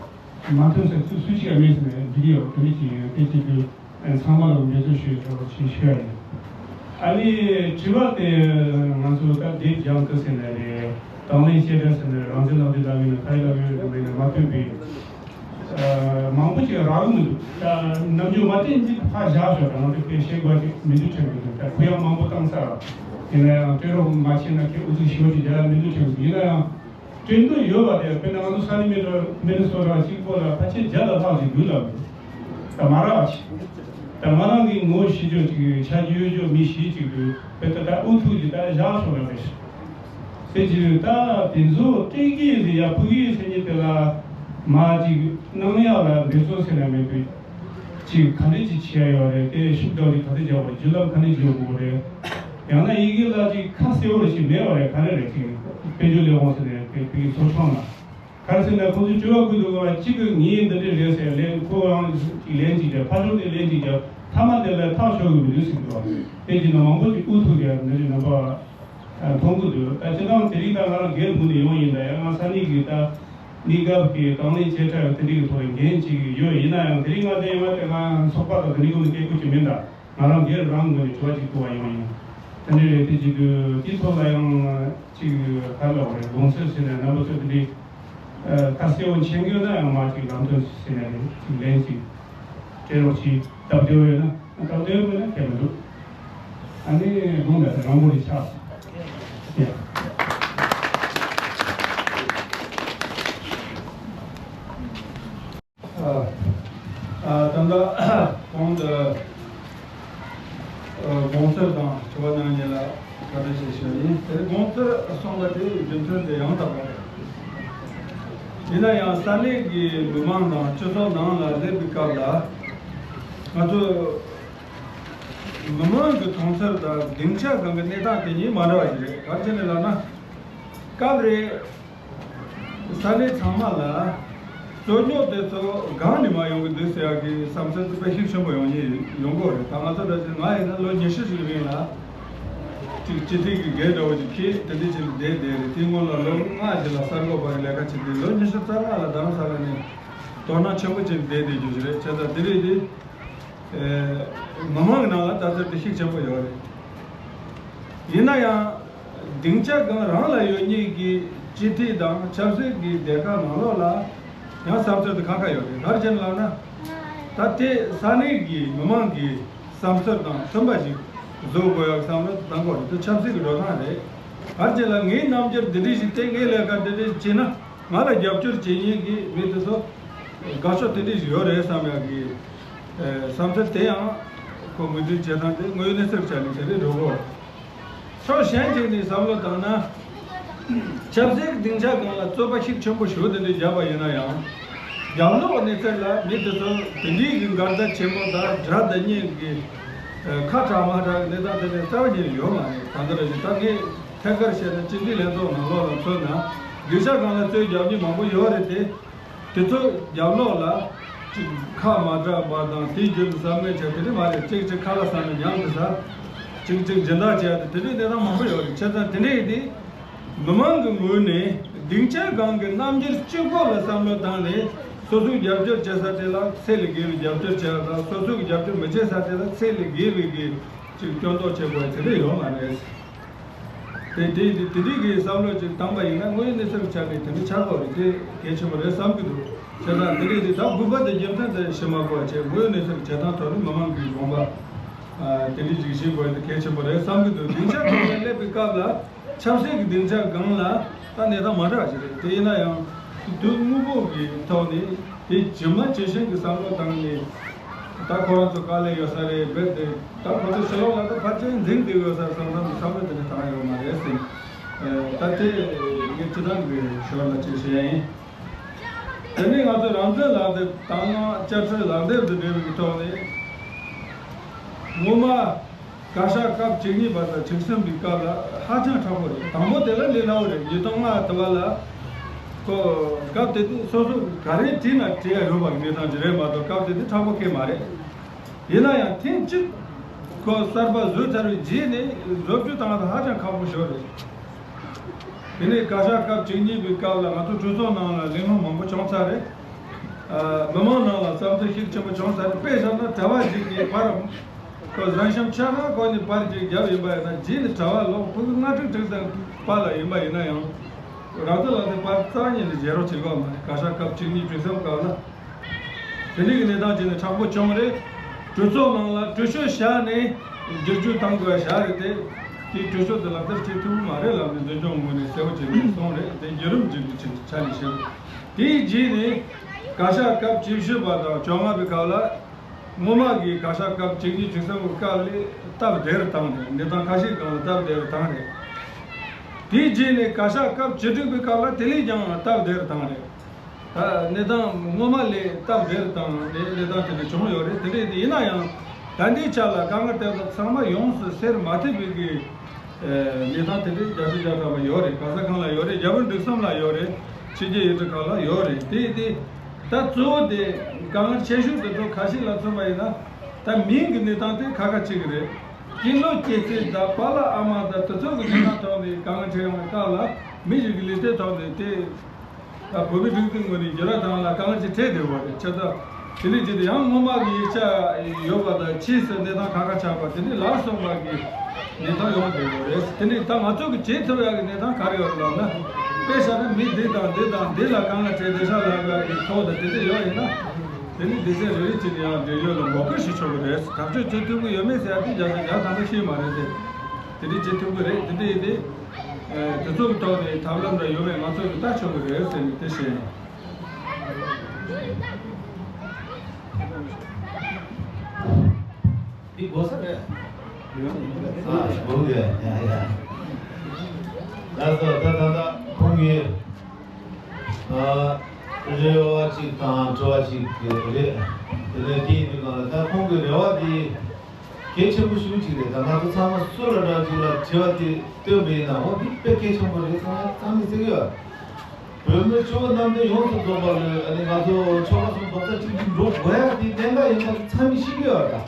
མ་མཐུན་ས་སུ་སུ་གཅིག་ཡང་མེད་ཟེར་ནས་འདི་གི་ཡོད། དེ་འདྲ་ཅིག་ཡོད། དེ་ཅིག་གི་ཚང་མ་ལ་འབད་བརྩོན་ཞུ་ཆོག་ཅིག་ཞུ་ཡ་ཡིན། ཨ་ནི་དྲི་བ་དེ་ང་ཚོ་ད་དེབ་སྦྱང་སྐབས་ཟེར་ནས་རེད། དང་ལེན་བཤད་གྲྭ་ཟེར་ནས་རང་བཙན་ལབ་དུས་ལབ་ཡོད་ན་ག་རེ་ལབ་ཡོད་རེད་མེད་ན་མ་ཐོན་པའི་མང་པོ་ཅིག་རག་གི་མི་འདུག་ད་ནམ་རྒྱུན་མ་བསྟན་ཅིག་ཕར་བཞག་ཤོག་ད་ང་ཚོ་དཔེ་བཤད་དགོས་ཅིག་མི་འདུག་དྲན་གི་འདུག་ད་གུ་ཡངས་མང་པོ་བཏང་ས་ར། ཡིན་ན་ཡང་སྤྲད་རོགས་མ་བྱས་ན་ཁྱེད་ཨུ་ཚུགས་ཞེ་པོ་ཅིག་རྒྱག་ཡ་མི་འདུག་དྲན་གི་འདུག་ཡིན་ན་ཡང་། སྐྲུན་འདོད་ཡོད་པ་དེ་དཔེར་ན་ང་ཚོ་ས་ནི་མི་འགྲོ་མི་ནི་སོ་ར་གཅིག་པོ་ལ་ཕལ་ཆེར་བརྒྱ་ལ་ལྷག་ཅིག་འདུག་ལབ། ད་མ་རག་ཅིག་ད་ང་རང་གི་ངོ་ཤེས་ཕྱོགས་ཅིག་ཆ་རྒྱུས་ཡོད་ཕྱོགས་མི་ཤེས་ཅིག་འདུག་དཔེ་ད་ད་ཨུ་ཐུག་ཅིག་ད་བཞག་ཤོག་ལབ་རེད། དེ་ཅིག་ད་དེ་ཚོ་སྤྲད་ཀྱི་ཟེར་ཡ་ཕུག་གི་ཟེར་མཁན་དེ་ལ་མ་ཅིག་གནང་ཡག་ལ་འབད་བརྩོན་ཟེར་ན་མེད་པའི། ཅིག་ག་འདྲ་ཅིག་བྱས་ཡོད་རེད། དེ་ཤུགས་རྒྱག་རེས་ག་འདྲ་རྒྱག་དགོས་རེད། བརྒྱུད་ལམ་ག་འདྲ་ཅིག་ཡོང་དགོས་རེད། ཡང་ན་ཡི་གེ་ལ་ཅིག་ཁ་གསལ་བོ་ཞིག་མེད་པ་རེད། ག་རེ་རེད། ཅིག་དཔལ་འབྱོར་ལས་ཁུངས་ཟེར་ནས་དེ་དེ་གི་ཚོགས་ཆུང་ལ་ག་རེ་ཟེར་ན་ཁོང་ཚོས་དྲི་བ་བཀོད་འདུག་ག་གཅིག་གི་ངས་འདི་འདྲ་རེད་ཟེར་ལན་ཁོ་རང་ཅིག་ལན་ཅིག་བརྒྱབ། ཕར་ཕྱོགས་དེ་ལན་ཅིག་བརྒྱབ། མཐའ་མ་དེ་ལ་ཐག་ཆོད་གི་མི་འདུག་ཟེར་གི་འདུག་དེ་བྱས་ན་མང་པོ་ཅིག་ཨུ་ཐུག་ཡ་འདི་འདྲ་རྣམ་པ་མཐོང་གི་འདུག་ད་སྤྱིར་བཏང་དེ་རིང་ད་ང་རང་སྒེར་ངོས་ནས་ཡོང་ཡིན། ད་ཡང་ང་ས་གནས་ཀྱི་ད་གནས་སྐབས་ཀྱི་དང་ལེན་བྱེད་འཕྲལ་དེ་འདྲའི་གི་ཐོག་ལ་འགན་ཅིག་ཡོད། ཡིན་ན་ཡང་དེ་རིང་ང་དེ་ཡོང་བ་དེ་ང་ཚོགས་པ་དང་དེ་འདྲའི་སྒོ་ནས་སྐད་སྐུལ་གྱི་མིན། ད་ང་རང་སྒེར་རང་ངོས་ནས་དྲི་བ་ཅིག་བསྐུར་བ་ཡོང་ཡིན། དེ་འདྲའི་རེད། དེ་ཅིག་དུས་དེའི་ཐོག་ལ་ཡང་ཅིག་ག་རེ་ལབ་དགོས་རེད། དགོངས་ཚུལ་ཟེར་ནས་རྣམ་པ་ཚོས་དེ་འདྲའི་ཁ་གསལ་བོ་མཁྱེན་གྱི་ཡོད་ན་ཡང་མ་ཅིག་ལམ་སྟོན་ཟེར་ནས་རེད། ཅིག་ལན་ཅིག་སྤྲད་རོགས་གྱིས། སྟབས་བདེ་བོ་ཡོད་ན། སྟབས་བདེ་བོ་མེད་ན་ཁྱད་མི་འདུག་ཨ་ནི་དགོངས་དག་དེ་རང་མགོ་རེ་ཆགས་སོང་། ཡ། ཨ། ཨ། ད་ལྟ་གོང་དུ་ཨ་དགོངས་ཚུལ་དང་དྲི་བ་གནང་མཁན་ལ་བཀའ་དྲིན་ཆེ་ཞུ་ཡིན། དེ་དགོངས་ཚུལ་གསུངས་པ་དེ་རྒྱུ་མཚན་དེ་ཡང་དག་པ་རེད། ཡིན་ན་ཡང་ས་གནས་ཀྱི་མི་མང་དང་སྤྱི་ཚོགས་ནང་ལ་སླེབས་པའི་སྐབས་ལ་ང་ཚོ་མི་མང་གི་མཐོང་ཚུལ་དང་སྡིངས་ཆ་སྒང་གི་གནས་སྟངས་དེ་གཉིས་མ་འདྲ་བ་ཞིག་རེད། ག་རེ་བྱས་ནས་ལབ་ན། སྐབས་རེ་ས་གནས་ཚང་མ་ལ་རྩོད་རྙོག་དེ་ཚོ་སྒང་ནས་མར་ཡོང་གི་འདུག་ཟེར་ཡག་གི་བསམ་ཚུལ་དེ་དཔེ་ཤུགས་ཆེན་པོ་ཡོང་ཡི་ཡོང་གི་ཡོད་རེད། ད་ང་ཚོ་འདྲ་ཞིག་ང་ཡིན་ན་ལོ་ཉི་ཤུ་ཞིག་རིང་ལ་ཅིག་སྤྱི་འཐུས་ཀྱི་འགན་འདྲ་བོ་ཅིག་འཁྱེར་དེ་འདྲ་ཅིག་བསྡད་བསྡད་རེད། དེའི་སྔོན་ལ་ལོ་ལྔ་ཞིག་ལ་གསར་འགོད་པ་གི་ལས་ཀ་བྱས་ཏེ་ལོ་ཉི་ཤུ་རྩ་ལྔ་ལ་རྡ་རམ་ས་ལ་ནས། དོ་སྣང་ཆེན་པོ་བྱས་བསྡད་བསྡད་རྒྱུ་ཞིག་རེད། བྱས་ཙང་དེ་རིང་དེ་མི་མང་གི་ནང་ལ་ལྟ་ཚུལ་དེ་ཤུགས་ཆེན་པོ་ཡོད་རེད། ཡིན་ན་ཡང་སྡིངས་ཆ་སྒང་རང་ལ་ཡོད་མཁན་གྱི་སྤྱི་འཐུས་དང་ཆབ་སྲིད་ཀྱི་སྡེ་ཁག་ནང་ལོགས་ལ་ཡང་བསམ་ཚུལ་དེ་ཁ་ཁ་ཡོད་རེད། ག་རེ་བྱས་ནས་ལབ་ན། ད་དེ་ས་གནས་ཀྱི་མི་མང་གི་བསམ་ཚུལ་དང་མཐུན་པ་ཞིག་བཟོ་དགོས་ཡག་བསམ་བློ་བཏང་དགོས་རེད། དེ་ཆབ་སྲིད་ཀྱི་འགྲོ་སྟངས་རེད། ག་རེ་བྱས་ལ་ངའི་རྣམ་འགྱུར་འདི་འདྲ་ཞིག་བསྟན། ངའི་ལས་ཀ་འདི་འདྲ་ཞིག་བྱས་ན། ང་ལ་རྒྱབ་སྐྱོར་བྱེད་མཁན་གྱི་མི་དེ་ཚོ་དགའ་ཕྱོགས་དེ་འདྲ་ཞིག་ཡོད་རེད་བསམ་ཡག་གི་ཨེ་བསམ་ཚུལ་དེ་ཡང་ཁོ་ངོས་འཛིན་བྱེད་སྟངས་དེ་དངོས་ཡོད་གནས་ཚུལ་ཆ་ནས་དེ་འདྲ་འགྲོ་གོ། ཕྱོགས་གཞན་གཅིག་ནས་བསམ་བློ་བཏང་ན། ཆབ་སྲིད་ཀྱི་སྡིངས་ཆ་སྒང་ལ་རྩོད་པ་ཤུགས་ཆེན་པོ་ཞིག་དེ་འདྲ་བརྒྱབ་པ་ཡིན་ན་ཡང་། རྒྱབ་ལོགས་གནས་ཚུལ་ལ་མི་དེ་ཚོ་དེ་འདྲའི་གི་འགལ་ཟླ་ཆེན་པོ་དང་དགྲ་དང་གཉེན་གྱི་ཁ་གྲག་མ་གྲག་གི་གནས་སྟངས་དེ་འདྲ་རྩ་བ་ཉིད་ནས་ཡོད་མ་རེད། ད་ལྟ་རེ་བཞིན་ད་ངས་ཐད་ཀར་བཤད་ན་སྤྱི་འཐུས་ལྷན་ཚོགས་ནང་ལོགས་ལ་མཚོན་ན་སྡིངས་ཆ་སྒང་ལ་རྩོད་རྒྱག་མཁན་མང་པོ་ཡོད་རེད་དེ། དེ་ཚོ་རྒྱབ་ལོགས་ལ་ཅིག་ཁ་མ་གྲག་པ་དང་དེའི་རྒྱུད་དུ་བསམ་ངན་བྱས་དེ་འདྲ་མ་རེད། གཅིག་གཅིག་ཁ་ལ་བསམ་ནས་ཉམས་དེ་ཟ། གཅིག་གཅིག་སྦྱིན་བདག་བྱས་ཏེ་དེ་འདྲའི་གནས་སྟངས་མང་པོ་ཡོད་རེད། བྱས་ཙང་དེ་འདྲ་ཡིན་དུས་མི་མང་གི་ངོས་ནས་སྡིངས་ཆ་སྒང་གི་རྣམ་འགྱུར་གཅིག་པོ་ལ་བསམ་བློ་བཏང་ནས་སོ་སོའི་རྒྱབ་སྐྱོར་བྱེད་ས་དེ་ལ་ཚད་ལས་བརྒལ་བའི་རྒྱབ་སྐྱོར་བྱས་པ་དང་། སོ་སོའི་རྒྱབ་སྐྱོར་མི་བྱེད་ས་དེ་ལ་ཚད་ལས་བརྒལ་བའི་གི་ཅིག་སྐྱོན་འདོགས་བྱེད་དགོས་དེ་འདྲ་ཡོད་མ་རེད། དེ་དེ་དེ་དེ་རིགས་ཀྱི་བསམ་བློ་ཅིག་བཏང་པ་ཡིན་ན་དངོས་ཡོད་གནས་ཚུལ་ཆ་ནས་དེ་འདྲ་ཆགས་དགོས་རེད། དེ་གལ་ཆེན་པོ་རེད་བསམ་གྱི་འདུག་བྱས་ཙང་དེ་རིགས་དེ་ད་དགོས་པ་དེ་རྒྱུ་མཚན་དེ་བཤད་མ་དགོས་པ་བྱས། དངོས་ཡོད་གནས་ཚུལ་བྱེད་སྟངས་ཐོག་ནས་མི་མང་གི་དགོངས་པ་ཨ་དེ་འདྲ་ཅིག་བཞེས་དགོས་དེ་གལ་ཆེན་པོ་རེད་བསམ་གྱི་འདུག་སྡིངས་ཆ་ཐོག་ནས་སླེབས་པའི་སྐབས་ལ་ཆབ་སྲིད་ཀྱི་སྡིངས་ཆ་སྒང་ལ་ད་གནས་སྟངས་མ་འདྲ་བ་ཞིག་རེད། དེ་ཡིན་ན་ཡང་དུས་དངོས་པོ་གི་ཐོག་ནས། དེ་ཇི་མ་ཇི་བཞིན་གྱི་བསམ་བློ་བཏང་ནས། ད་ཁོ་རང་ཚོ་དཀའ་ལས་ཡོད་ས་རེད། རྦད་དེ་ད་ཁོ་ཚོ་ཕྱི་ལོགས་ལ་ད་ཕལ་ཆེར་འཛིང་བསྡད་ཡོད་ས་བསམ་བསམ་གྱི་བསམ་བློ་དེ་འདྲ་བཏང་ཡོད་མ་རེད་ཟེར། ད་དེ་ངས་སྤྱི་བཏང་གི་ཞོར་ལ་ཅིག་བཤད་ཡིན། དེ་ནས་ང་ཚོ་རང་བཙན་ལག་དེབ་དང་བཅའ་ཁྲིམས་ལག་དེབ་དང་འབྲེལ་བའི་ཐོག་ནས་ངོ་མ། བཀའ་ཤག་སྐབས་བཅུ་གཉིས་པ་དང་བཅུ་གསུམ་པའི་སྐབས་ལ་ཧ་ཅང་མཁྲེགས་པོ་རེད། དང་པོ་དེ་ལ་ལས་སླ་བོ་རེད། ཉིས་སྟོང་ལྔ་དུ་བ་ལ་ཁོ་སྐབས་དེ་དུས་སོ་སོ་ག་རེ་བྲིས་ན་བྲིས་ཡ་ཡོད་པ་གི་གནས་སྟངས་ཅིག་རེད་མ་གཏོགས་སྐབས་དེ་དུས་མཁྲེགས་པོ་གང་ཡང་མ་རེད། ཡིན་ན་ཡང་ཐེངས་གཅིག་ཁོ་གསར་པ་བཟོས་ཚར་བའི་རྗེས་ནས་བཟོ་བཅོས་བཏང་ན་ཧ་ཅང་ཁག་པོ་ཞིག་རེད། དེ་ནས་བཀའ་ཤག་སྐབས་བཅུ་གཉིས་པའི་སྐབས་ལ་ང་ཚོ་གྲོས་ཚོགས་ནང་ལ་གླེང་སློང་མང་པོ་བྱུང་ཚར་རེད། ཨ་མི་མང་ནང་ལ་བསམ་ཚུལ་ཤུགས་ཆེན་པོ་བྱུང་ཚར་རེད། དཔེ་བཞག་ན་གྲྭ་པ་ཞིག་གིས་ཕར་ཁོ་གཟན་ཤམ་ཆ་ག་གོན་ནས་པར་ཅིག་བརྒྱབ་ཡིན་པ་ཡིན་ན། རྗེས་ནས་གྲྭ་པ་ལོ་ཕྲུ་གུ་ལྔ་དྲུག་དྲུག་ཙམ་པ་ལ་ཡིན་པ་ཡིན་ན་ཡང་། རང་ཚོ་ལ་དེ་པར་རྩ་བ་ཉིད་ནས་བརྗེ་རོགས་བྱེད་དགོས་མ་རེད། བཀའ་ཤག་སྐབས་བཅུ་གཉིས་བཅུ་གསུམ་སྐབས་ལ། དེ་འདྲའི་གི་གནས་སྟངས་ཅིག་ནས་མཁྲེགས་པོ་བྱུང་རེད། གྲོས་ཚོགས་ནང་ལ་གྲོས་ཆོད་བཞག་ནས་བསྒྱུར་བཅོས་བཏང་དགོས་བཞག་རེད་དེ། དེའི་གྲོས་ཆོད་དེ་ལག་བསྟར་བྱེད་ཐུབ་མ་རེད་ལབ་ནས་འཛིན་སྐྱོང་ངོས་ནས་གསལ་པོ་བྱས་ནས་གསུངས་རེད། དེ་བརྒྱུད་རིམ་ཅིག་གི་ཆ་ནས་བཤད། དེའི་རྗེས་ནས་བཀའ་ཤག་སྐབས་བཅུ་བཞི་པ་དང་བཅོ་ལྔ་པའི་སྐབས་ལ། སྔོན་མ་གི་བཀའ་ཤག་སྐབས་བཅུ་གཉིས་བཅུ་གསུམ་གྱི་སྐབས་ལས་སྟབས་བདེ་རུ་བཏང་རེད། གནས་སྟངས་ཁ་ཤས་སྒང་ལ་སྟབས་བདེ་རུ་བཏང་རེད། དེའི་རྗེས་ནས་བཀའ་ཤག་སྐབས་བཅུ་དྲུག་པའི་སྐབས་ལ་དེ་ལས་ཀྱང་སྟབས་བདེ་རུ་བཏང་རེད། ད་གནས་སྟངས་སྔོན་མ་ལས་སྟབས་བདེ་རུ་བཏང་ནས་གནས་སྟངས་དེ་འདྲ་བྱུང་ཡོད་རེད། དེ་འདྲ་ཡིན་ན་ཡང་ད་ལྟའི་ཆ་ལ་དཀའ་ངལ་དེ་དག་ཚང་མ་ཡོངས་སུ་སེལ་མ་ཐུབ་པའི་གི་ཨེ་གནས་སྟངས་དེ་འདྲའི་རྒྱལ་སྤྱི་རྒྱལ་ཁབ་ལ་ཡོད་རེད། ག་ས་གང་ལ་ཡོད་རེད། རྒྱལ་བ་འབྲུག་གསུམ་ལ་ཡོད་རེད། ཕྱི་རྒྱལ་ཡུལ་གྲུ་ཁག་ལ་ཡོད་རེད། དེ་དེ་ད་གཙོ་བོ་དེ་དཀའ་ངལ་ཆེ་ཤོས་དེ་ཚོ་ཁ་ཤས་ལ་མཚོན་པ་ཡིན་ན། ད་མིང་གི་གནས་སྟངས་དེ་ཁ་ཁ་གཅིག་རེད། སྐྱེས་ལོ་སྐྱེས་ཚེས་དང་པཱ་ལགས་ཨ་མ་དང་དེ་ཚོ་གི་གནས་སྟངས་ཐོག་ནས་དཀའ་ངལ་འཕྲད་ཡོང་བའི་སྐབས་ལ་མི་ཞིག་གི་ལུས་རྩལ་ཐོག་ནས་དེ། ད་བོད་མི་སྒྲིག་འཛུགས་ངོས་ནས་འགྱུར་བ་བཏང་ལ་དཀའ་ངལ་ཅིག་འཕྲད་བསྡད་ཡོད་རེད། ཆ་ད་དེ་ལས་ཅི་སྟེ་ཡང་སྔོན་མ་གི་ཡིག་ཆ་ཡོད་པ་དང་ཕྱིས་སུ་གནས་སྟངས་ཁ་ཁ་ཆགས་པ་དེ་འདྲའི་ལ་སོགས་པ་གི་གནས་སྟངས་ཡོང་བསྡད་ཡོད་རེད། དེ་འདྲའི་ད་ང་ཚོ་གི་བྱེད་ཐུབ་ཡག་གི་གནས་སྟངས་ག་རེ་ཡོད་ལབ་ན། དཔེ་བཞག་ན་མི་འདི་དང་འདི་དང་འདི་ལ་དཀའ་ངལ་འཕྲད་བསྡད་ཤག་ལབ་ཡག་གི་ཐོག་ཏུ་དེ་འདྲ་ཡོད་ཡིན་ན། དེ་ནི་སྡེ་ཚན་རེ་རེ་བྱས་ནས་ཡང་འབྲེལ་ཡོད་ལ་འབོད་སྐུལ་ཞུ་ཆོག་གི་རེད། དྲག་སྤྱོད་བྱེད་ཐུབ་ཀྱི་ཡོད་མེད་ཟེར་ཡག་དེ་བརྒྱ་ཆ་བརྒྱ་ཐམ་པ་ཤེས་མ་རེད་དེ། དེ་འདྲ་བྱེད་ཐུབ་ཀྱི་རེད། དེ་འདྲ་ཡིན་དེ། ཨེ་དེ་ཚོ་གི་ཐོག་ནས་ཐབས་ལམ་འདྲ་ཡོད་མེད་ང་ཚོ་གིས་ལྟ་ཆོག་གི་རེད་ཟེར་ནས་དེ་བཤད་ཡིན། འདི་དགོས་ས་རེད། ཡོད་ནི་ཡོད་རེད། ཨ་དགོས་གི་ཡ་ཡ། ལགས་སོ། ད་ད་ད་ཁོང་གིས་ཨ་རེ་བ་གཅིག་དང་དྲི་བ་གཅིག་རེད། དེ་ནས་དེ་ཡིན་དུས་གང་ལ་ད་ཁོང་གི་རེ་བ་དེ། གལ་ཆེན་པོ་ཞེ་པོ་ཅིག་རེད། ད་ང་ཚོ་ཚང་མ་སུ་ལ་འདྲ་ཅིག་ལ་དྲི་བ་དེ་བཏོན་པ་ཡིན་ན། འོ་འདི་དཔེ་གལ་ཆེན་པོ་རེད། ཚང་མ་ཚང་མས་ཟེར་གི་ཡོད། བོད་མི་སྤྱི་བོ་གནམ་བསྟན་ཡོངས་སུ་རྫོགས་པ་ལ་ཨ་ནི་ང་ཚོ་ཆོལ་ཁ་གསུམ་རྡོག་རྩ་གཅིག་སྒྲིལ་འགྲོ་དགོས་ཡ་དེ་གཏན་འཁེལ་ཡིན་པ་ཚང་མས་ཤེས་ཀྱི་ཡོད་རེད།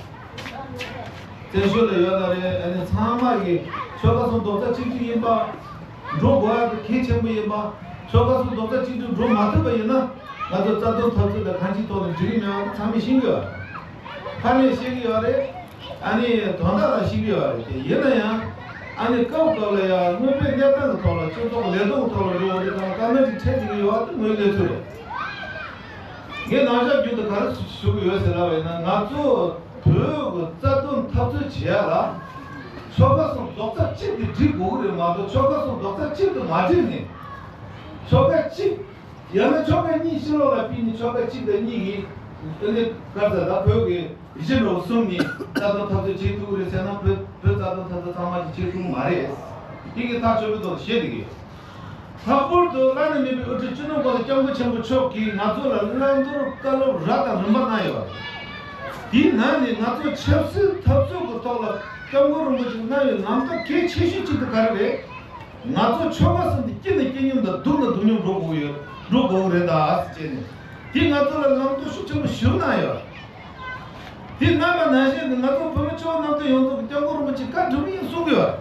བཙན་བྱོལ་ལ་ཡོད་ན་རེད། ཨ་ནི་ཚང་མ་གི་ཆོལ་ཁ་གསུམ་རྡོག་རྩ་གཅིག་སྒྲིལ་ཡིན་པ། འགྲོ་དགོས་ཡ་དེ་གལ་ཆེན་པོ་ཡིན་པ། ཆོལ་ཁ་གསུམ་རྡོག་རྩ་གཅིག་སྒྲིལ་འགྲོ་མ་ཐུབ་པ་ཡིན་ན། ང་ཚོ་རྩ་དོན་འཐབ་རྩོད་དང་གང་ཅིའི་ཐོག་ནས་འགྲིག་གི་མེད་པ་དེ་ཚང་མས་ཤེས་ཀྱི་ཡོད་རེད། ཕར་ནས་ཤེས་ཀྱི་ཡོད་རེད། ཨ་ནི་དོན་དག་ལ་ཤེས་ཀྱི་ཡོད་རེད། དེ་ཡིན་ན་ཡང་ཨ་ནི་སྐབས་སྐབས་ལ་ཡང་དངོས་པོའི་གནས་སྟངས་ཀྱི་ཐོག་ལ་སྤྱི་ཚོགས་ལས་དོན་གྱི་ཐོག་ལ་འགྲོ་བ་རེད་དང་དཀའ་ངལ་ཅིག་འཕྲད་ཀྱི་ཡོད་པ་དེ་དངོས་གནས་ཚུལ་རེད། ངས་ནང་བཞིན་རྒྱུན་དུ་ག་རེ་ཞུ་གི་ཡོད་ཟེར་ལབ་པ་ཡིན་ན། ང་ཚོ་བོད་ཀྱི་རྩ་དོན་འཐབ་རྩོད་བྱེད་ཡ་ལ་ཆོལ་ཁ་གསུམ་རྡོག་རྩ་གཅིག་ཏུ་སྒྲིལ་དགོས་ཀྱི་རེད་མ་གཏོགས། ཆོལ་ཁ་གསུམ་རྡོག་རྩ་གཅིག་ཏུ་མ་སྒྲིལ་ནས་ཆོལ་ཁ་གཅིག་ཡང་ན་ཆོལ་ཁ་གཉིས་ཕྱི་ལོགས་ལ་ཕུད་ནས་ཆོལ་ཁ་གཅིག་དང་གཉིས་ཀྱིས་ཨ་ནི་ག་རེ་ཟེར་ད་བོད་ཀྱི་གཞི་འདྲ་བོ་བཟུང་ནས་རྩ་དོན་འཐབ་རྩོད་བྱེད་ཐུབ་ཀྱི་རེད་ཟེར་ན། བོད་བོད་རྩ་དོན་འཐབ་རྩོད་ཚང་མ་གིས་བྱེད་ཐུབ་ཀྱི་མ་རེད། དེ་གི་ཐག་ཆོད་པོའི་ཐོག་བཤད་བསྡད་ཀྱི་ཡོད། ལྷག་པར་དུ་བླ་ན་མེད་པའི་དབུ་ཁྲིད་སྤྱི་ནོར་༸གོང་ས་༸སྐྱབས་མགོན་ཆེན་པོ་མཆོག་གིས་ང་ཚོ་ལ་བླང་དོར་བཀའ་སློབ་རབ་དང་རིམ་པ་གནང་ཡོད་པ་རེད། དེའི་ནང་ནས་ང་ཚོ་ཆབ་སྲིད་འཐབ་རྩོད་ཀྱི་ཐོག་ལ་༸སྐྱབས་མགོན་རིན་པོ་ཆེས་གནང་བའི་ལམ་སྟོན་གལ་ཆེ་ཤོས་གཅིག་དེ་ག་རེ་རེད། ང་ཚོ་ཆོལ་ཁ་གསུམ་དེ་སྐྱིད་ན་སྐྱིད་མཉམ་དང་སྡུག་ན་སྡུག་མཉམ་འགྲོ་དགོས་ཡོད། འགྲོ་དགོས་ཀྱི་རེད་ད་ཟེར་བྱས་ནས། དེ་ང་ཚོ་ལ་ལམ་སྟོན་ཤུགས་ཆེན་པོ་ཞིག་གནང་ཡོད། དེ་གནང་བ་ནང་བཞིན་དུ་ང་ཚོ་བོད་མི་ཆོལ་ཁ་གནམ་བསྟན་ཡོངས་རྫོགས་ཀྱིས་༸སྐྱབས་མགོན་རིན་པོ་ཆེ་བཀའ་སྒྲུབ་ཡིན་གསུང་གི་ཡོད།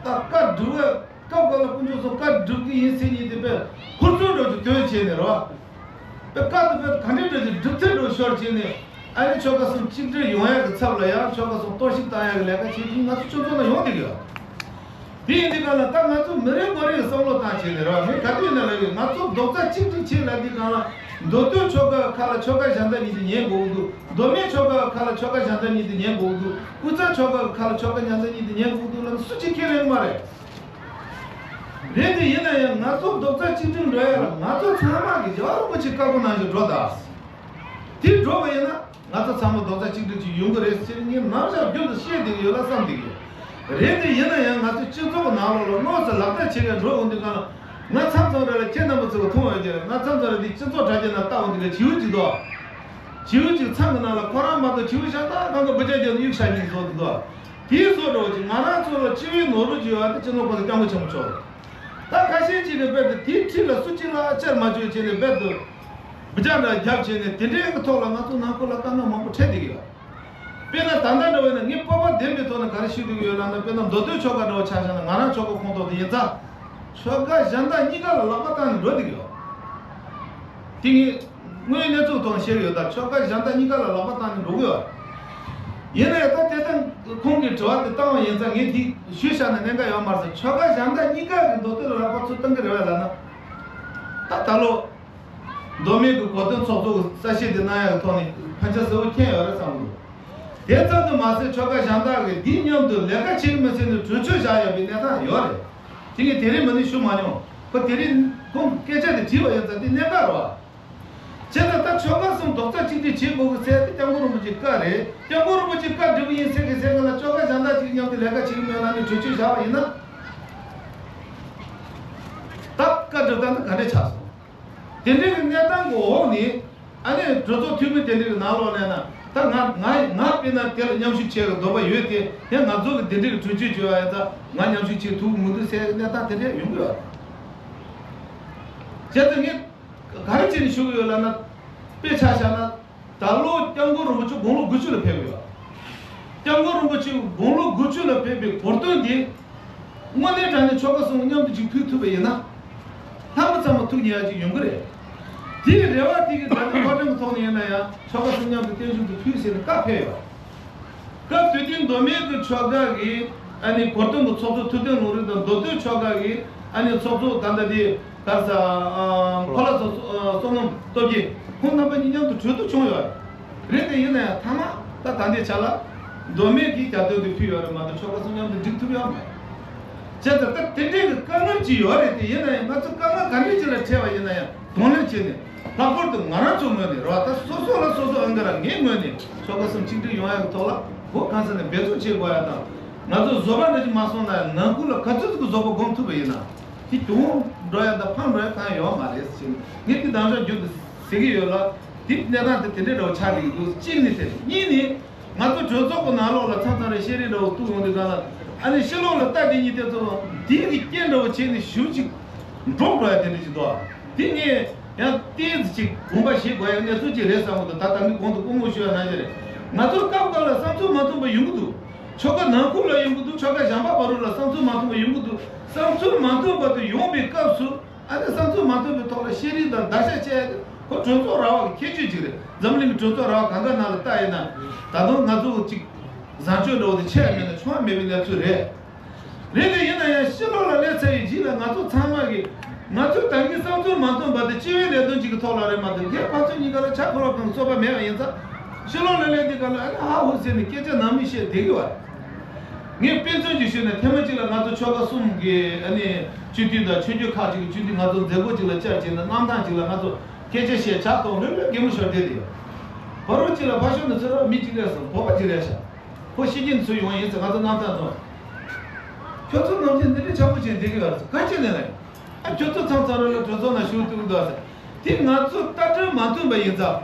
ད་བཀའ་སྒྲུབ་པའི་སྐབས་འགའ་ལ་དཀོན་མཆོག་གསུམ་བཀའ་སྒྲུབ་ཀྱི་ཡིན་ཟེར་མཁན་དེ་དཔེ་ཧུར་བརྩོན་འདྲ་བོ་ཅིག་བཏོན་བྱས་ནས་རེད་བ། དཔེ་བཀའ་དེ་དཔེ་ག་འདྲ་འདྲ་ཅིག་སྒྲུབ་ཚད་འདྲ་བོ་ཤོར་བྱས་ནས། ཨ་ནི་ཆོལ་ཁ་གསུམ་གཅིག་སྒྲིལ་ཡོང་ཡག་གི་ཚབ་ལ་ཡང་ཆོལ་ཁ་གསུམ་གཏོར་བཤིག་བཏང་ཡག་གི་ལས་ཀ་བྱེད་མཁན་ང་ཚོ་སྤྱི་ཚོགས་ནང་ཡོང་བསྡད་ཀྱི་ཡོད། དེ་ཡིན་དུས་གང་ལ་ད་ང་ཚོ་མི་རེ་ངོ་རེ་གི་བསམ་བློ་བཏང་བྱས་ནས་རེད་བ། ངས་ག་དུས་ཡིན་ན་ལབ་ཡོད། ང་ཚོ་རྡོག་རྩ་གཅིག་སྒྲིལ་བྱེད་ལབ་དུས་གང་ལ། མདོ་སྟོད་ཆོལ་ཁ་ཁ་ལ་ཆོལ་ཁ་གཞན་དག་གཉིས་དེ་ཉན་དགོས་ཀྱི་འདུག་མདོ་སྨད་ཆོལ་ཁ་ཁ་ལ་ཆོལ་ཁ་གཞན་དག་གཉིས་དེ་ཉན་དགོས་ཀྱི་འདུག་དབུས་གཙང་ཆོལ་ཁ་ཁ་ལ་ཆོལ་ཁ་གཞན་དག་གཉིས་དེ་ཉན་དགོས་ཀྱི་འདུག་ལབ་ན་སུ་གཅིག་ཁས་ལེན་གྱི་མ་རེད། རེད་དེ་ཡིན་ན་ཡང་ང་ཚོ་རྡོག་རྩ་གཅིག་སྒྲིལ་འགྲོ་ཡ་ལ་ང་ཚོ་ཚང་མ་གི་རྒྱལ་བ་རིན་པོ་ཆེ་བཀའ་དགོངས་ནང་བཞིན་འགྲོ་དང་། དེ་འགྲོ་བ་ཡིན་ན་ང་ཚོ་ཚང་མ་རྡོག་རྩ་གཅིག་སྒྲིལ་གྱི་ཡོང་གི་རེད་ཟེར་ངས་ནམ་ཞག་རྒྱུན་དུ་བཤད་བསྡད་ཀྱི་ཡོད་ལ་བསམ་བསྡད་ཀྱི་ཡོད། རེད་དེ་ཡིན་ན་ཡང་ང་ཚོ་སྤྱི་ཚོགས་ནང་ལོགས་ལ་དངོས་སུ་ལག་བསྟར་བྱེད་མཁན་འགྲོ་འོང་དུས་གང་ལ། ང་མཚམས་མཚམས་རེ་ལ་ཁྱེད་རྣམ་པ་ཚོ་གི་མཐོང་ཡོད་ཀྱི་རེད། ང་མཚམས་མཚམས་རེ་འདི་སྤྱི་ཚོགས་དྲ་རྒྱའི་ནང་ལྟ་འོང་དུས་ལ་བྱིའུ་གཅིག་འདུག་བྱིའུ་གཅིག་མཚམས་ཀྱི་ནང་ལ་ཁོ་རང་མ་གཏོགས་བྱིའུ་གཞན་དག་གང་ག་འབུ་ཅག་རྒྱབ་ནས་གཡུག་བཞག་མཁན་བཟོ་འདུག་དེའི་བཟོ་འདྲ་བོ་ཅིག་ང་རང་ཚོ་ལ་སྤྱི་བོའི་ནོར་བུ་ཅིག་ཡོད་པ་དེ་སྤྱི་ནོར་༸གོང་ས་༸སྐྱབས་མགོན་ཆེན་པོ་མཆོག་རེད། ད་ཁ་ཤས་ཅིག་གིས་རྦད་དེ་དེའི་འཁྲིས་ལ་སུ་གཅིག་ལ་ཅར་མ་བཅོས་བྱས་ནས་རྦད་དེ་འབུ་ཅག་འདྲ་བརྒྱབ་བྱས་ནས་དེ་འདྲའི་གི་ཐོག་ལ་ང་ཚོ་ནང་ཁུལ་ལ་དཀའ་ངལ་མང་པོ་འཕྲད་བསྡད་ཀྱི་ཡོད། དཔེར་ན་ད་ལྟ་འདྲ་བས་ན་ངས་སྤོབས་པ་ལྡན་པའི་ཐོག་ནས་ག་རེ་ཞུ་འདོད་ཀྱི་ཡོད་ལབ་ན། དཔེར་ན་མདོ་སྟོད་ཆོལ་ཁ་འདྲ་བོ་ཆ་བཞག་ན་ང་རང་ཆོལ་ཁ་ཁོངས་གཏོགས་དེ་ཡིན་ཙང་། ཆོལ་ཁ་གཞན་དག་གཉིས་ཀ་ལ་ལག་པ་བཏང་ནས་འགྲོ་བསྡད་ཀྱི་ཡོད། དེ་ངས་དངོས་ཡོད་གནས་ཚུལ་ཐོག་ནས་བཤད་ཀྱི་ཡོད། ད་ཆོལ་ཁ་གཞན་དག་གཉིས་ཀ་ལ་ལག་པ་བཏང་ནས་འགྲོ་གི་ཡོད། ཡིན་ན་ཡང་ད་དེ་ལྟར་ཁོང་གིས་དྲི་བ་དེ་བཏང་བ་ཡིན་ཙང་ངས་དེ་ཞུས་བཞག་ན་གནད་འགག་ཡོད་མ་རེད་ཟེར། ཆོལ་ཁ་གཞན་དག་གཉིས་ཀ་གིས་མདོ་སྟོད་ལ་ལག་པ་ཚུར་བཏང་གི་རེད་བས་ལབ་ན། ད་ད་ལོ་མདོ་སྨད་ཀྱི་གོ་སྟོན་ཚོགས་གཙོ་གི་གསལ་བཤད་དེ་གནང་ཡག་གི་ཐོག་ནས་ཕན་ཆད་གསལ་བོ་མཁྱེན་ཡོད་རེད་བསམ་གི་འདུག་དེ་ཙམ་དུ་མ་ཟད་ཆོལ་ཁ་གཞན་དག་གིས་འདིའི་མཉམ་དུ་ལས་ཀ་བྱེད་ཀྱི་མི་ཟེར་ནས་གྲོས་ཆོད་བཞག་ཡོད་པའི་གནས་སྟངས་ཡོད་རེད། དེ་ངས་དེ་རིང་མ་ཎི་ཞུ་མ་མྱོང་། ཁོ་དེ་རིང་ཁོང་སྐད་ཆ་དེ་དྲིས་པ་ཡིན་ཙང་དེ་གནད་འགག་རེད་བ། བྱས་ཙང་ད་ཆོལ་ཁ་གསུམ་རྡོག་རྩ་གཅིག་སྒྲིལ་བྱེད་དགོས་ཀྱི་ཟེར་དེ་༸སྐྱབས་མགོན་རིན་པོ་ཆེའི་བཀའ་རེད།༸སྐྱབས་མགོན་རིན་པོ་ཆེའི་བཀའ་སྒྲུབ་ཀྱི་ཡིན་ཟེར་གི་ཟེར་གི་ལ་ཆོལ་ཁ་གཞན་དག་གཅིག་མཉམ་དུ་ལས་ཀ་བྱེད་ཀྱི་མེད་ལབ་ནས་གྲོས་ཆོད་བཞག་པ་ཡིན་ན། ད་བཀའ་སྒྲུབ་སྟངས་དེ་ག་འདྲས་ཆགས་སོང་། དེ་འདྲའི་གི་གནས་སྟངས་ཀྱི་འོག་ནས་ཨ་ནི་གྲོས་ཚོགས་འཐུས་མི་དེ་འདྲའི་གི་ནང་ལོགས་ནས་ན་ད་ང་ང་ང་དཔེར་ན་དེ་ལ་མཉམ་ཞུགས་བྱེད་གི་འདོད་པ་ཡོད་དེ། ཡང་ང་ཚོ་གི་དེ་འདྲའི་གི་གྲོས་ཆོད་བྱོས་པ་ཡིན་ཙང་ང་མཉམ་ཞུགས་བྱེད་ཐུབ་གི་མི་འདུག་ཟེར་གི་གནས་སྟངས་དེ་འདྲས་ཡོང་གི་ཡོད། བྱས་ཙང་ངས་ག་རེ་བྱས་ནས་ཞུ་གི་ཡོད་ལབ་ན། དཔེ་ཆ་བཞག་ན། ད་ལོ་༸སྐྱབས་མགོན་རིན་པོ་ཆེ་དགུང་ལོ་དགུ་བཅུ་ལ་ཕེབས་ཡོད།༸སྐྱབས་མགོན་རིན་པོ་ཆེ་དགུང་ལོ་དགུ་བཅུ་ལ་ཕེབས་པའི་གོ་སྟོན་འདི་དངོས་གནས་དྲང་གནས་ཆོལ་ཁ་གསུམ་མཉམ་དུ་ཅིག་ཕུལ་ཐུབ་པ་ཡིན་ན། ལྷག་པ་ཚང་མ་ཐུགས་མཉེས་ཡ་ཅིག་ཡོང་གི་རེད། དེའི་རེ་བ་དེ་གི་ད་ལྟ་ཕོ་བྲང་གི་ཐོག་ནས་ཡིན་ན་ཡང་ཆོལ་ཁ་གསུམ་མཉམ་དུ་རྟེན་གཞི་དུ་ཕུལ་ཟེར་ནས་བཀའ་ཕེབས་ཡོད། སྐབས་དེ་དུས་མདོ་སྨད་ཀྱི་ཆོལ་ཁ་གི་ཨ་ནི་གོ་སྟོན་གྱི་ཚོགས་གཙོ་ཐུབ་བསྟན་ལུང་རིགས་དང་། མདོ་སྟོད་ཆོལ་ཁ་གི་ཨ་ནི་ཚོགས་གཙོ་ད་ལྟ་དེ་ག་རེ་ཟ། ཨ། ཕོ་ལྷ་ཚོགས་གཙོ་བསོད་ནམས་སྟོབས་རྒྱས་ཁོང་རྣམ་པ་གཉིས་མཉམ་དུ་གྲོས་བསྡུར་བྱུང་ཡོད་རེད། དེ་ཡིན་ན་ཡང་མཐའ་མ་ད་ད་ལྟའི་ཆ་ལ་མདོ་སྨད་ཀྱིས་རྒྱབ་སྟོན་དེ་ཕུལ་ཡོད་རེད་མ་གཏོགས་ཆོལ་ཁ་གསུམ་མཉམ་དུ་འགྲིག་ཐུབ་ཡོད་མ་རེད། བྱས་ཙང་ད་དེ་འདྲའི་གི་དཀའ་ངལ་ཅིག་ཡོད་རེད། དེ་ཡིན་ན་ཡང་ང་ཚོ་དཀའ་ངལ་ག་འདྲ་ཅིག་ལ་འཕྲད་པ་ཡིན་ན་ཡང་གདོང་ལེན་བྱས་ནས། ལྷག་པར་དུ་ང་རང་ཚོ་ངོས་ནས་རེད་བ། ད་སོ་སོ་ལ་སོ་སོ་ཨང་ཀ་ར་ངའི་ངོས་ནས་ཆོལ་ཁ་གསུམ་གཅིག་སྒྲིལ་ཡོང་ཡག་གི་ཐོག་ལ་སྒོ་གང་ས་ནས་འབད་བརྩོན་བྱེད་དགོས་ཡ་དང་། ང་ཚོ་བཟོ་པ་འདྲ་ཅིག་མ་སོང་ན་ཡང་ནང་ཁུལ་ལ་ག་ཚོད་ཅིག་གི་བཟོ་པ་སྒོམ་ཐུབ་པ་ཡིན་ན། དེ་གྱོང་འགྲོ་ཡ་དང་ཕམ་འགྲོ་ཡ་གང་ཡང་ཡོད་མ་རེད་ཟེར་ནས་ངས་དེ་དང་ཕྱོགས་བརྒྱུད་དུ་ཟེར་གྱི་ཡོད་ལ། དེ་གནས་སྟངས་དེ་དེ་འདྲའི་འདྲ་བོ་ཆགས་ཀྱི་འདུག་གཅིག་ནི་དེ། གཉིས་ནི། ང་ཚོ་གྲོས་ཚོགས་ཀྱི་ནང་ལོགས་ལ་མཚམས་མཚམས་རེ་བཤད་རིགས་འདྲ་བོ་གཏུག་ཡོང་དུས་གང་ལ། ཨ་ནི་ཕྱི་ལོགས་ལ་ལྟ་དེ་གཉིས་དེ་ཚོ་དེའི་གི་རྐྱེན་འདྲ་བོ་བྱས་ནས་ཞེ་པོ་ཅིག་འགྲོགས་འགྲོ་ཡ་དེ་འདྲ་ཅིག་འདུག་དེ་ངས་ཡང་ཏོག་ཙམ་ཅིག་དགོངས་པ་བཞེས་དགོས་ཡ་གནས་ཚུལ་ཅིག་རེད་བསམ་གི་འདུག་ད་ད་ནི་གོང་དུ་སྐུ་ངོ་ཞུ་ཡ་ནང་བཞིན་རེད། ང་ཚོ་སྐབས་སྐབས་ལ་བསམ་ཚུལ་མ་མཐུན་པ་ཡོང་གི་འདུག་ཆོལ་ཁ་ནང་ཁུལ་ལ་ཡོང་གི་འདུག་ཆོལ་ཁ་གཞན་པ་བར་ལ་བསམ་ཚུལ་མ་མཐུན་པ་ཡོང་གི་འདུག་བསམ་ཚུལ་མ་མཐུན་པ་དེ་ཡོང་བའི་སྐབས་སུ། ཨ་ནི་བསམ་ཚུལ་མ་མཐུན་པའི་ཐོག་ལ་བཤད་རིགས་དང་བརྡར་ཤ་བཅད་དེ། ཁོ་གྲོས་ཚོགས་ར་བ་གི་ཁྱད་ཆོས་ཅིག་རེད། འཛམ་གླིང་གི་གྲོས་ཚོགས་ར་བ་གང་ག་ནང་ལ་ལྟ་ཡིན་ན། ད་དུང་ང་ཚོ་ཅིག་བཟང་སྤྱོད་འདྲ་བོ་དེ་ཆེ་བ་མེད་ན་ཆུང་བ་མེད་པའི་གནས་ཚུལ་རེད། རེད་དེ་ཡིན་ན་ཡང་ཕྱི་ལོགས་ལ་སླེབས་ཚར་བའི་རྗེས་ལ་ང་ཚོ་ཚང་མ་གིས་ང་ཚོའི་ད་གིན་བསམ་ཚུལ་མ་མཐུན་པ་དེ་སྤྱི་བའི་ལས་དོན་ཅིག་གི་ཐོག་ལ་རེད་མ་གཏོགས། ངས་ཕར་ཚུར་གཉིས་ཀ་ལ་ཆ་ཁོ་རང་གང་རྩོད་པ་མེད་པ་ཡིན་ཙང་། ཕྱི་ལོགས་ལ་སླེབས་དུས་ག་ལ་ཨ་ནི་ཧ་ཧུ་ཟེར་ནས་སྐད་ཆ་ནང་མི་བཤད་བསྡད་ཀྱི་བ་རེད། ངས་དཔེ་མཚོན་ཅིག་ཞུས་ན། ཐེངས་མ་གཅིག་ལ་ང་ཚོ་ཆོལ་ཁ་གསུམ་གྱི་ཨ་ནི་སྤྱི་འཐུས་དང་ཆོས་བརྒྱུད་ཁག་ཅིག་གི་སྤྱི་འཐུས་ང་ཚོ་མཛད་སྒོ་ཅིག་ལ་བཅར་བྱས་ནས། གནམ་ཐང་ཅིག་ལ་ང་ཚོ་སྐད་ཆ་བཤད། ཇ་འཐུང་། ལྷོད་ལྷོད་གད་མོ་ཤོར་བསྡད་དེ་ཡོད། ཕ་རོལ་ཅིག་ལ་ཕར་ཕྱོགས་ནས་ཚུར་མི་གཅིག་སླེབས་སོང་། བོད་པ་ཅིག་སླེབས་ཤག་ཁོ་ཤེས་ཀྱི་ཚུར་ཡོང་བ་ཡིན་ཟེར། ང་ཚོ་གནམ་ཐང་དུ། ཁྱོད་ཚོ་ནམ་རྒྱུན་འདི་འདྲའི་ཆག་སྒོ་ཅན་བསྡད་ཀྱི་ཡོད་རེད་ཟེར། ག་བྱས་ནས་ལབ་ཡིན། ཨ། ཁྱོད་ཚོ་ཚང་ཚང་རང་ལ་གྲོས་ཚོགས་ནང་ཞུགས་ཐུབ་ཀྱི་འདུག་ཟེར། དེ་ང་ཚོ་ལྟ་གྲུབ་མ་མཐུན་པ་ཡིན་ཙང་།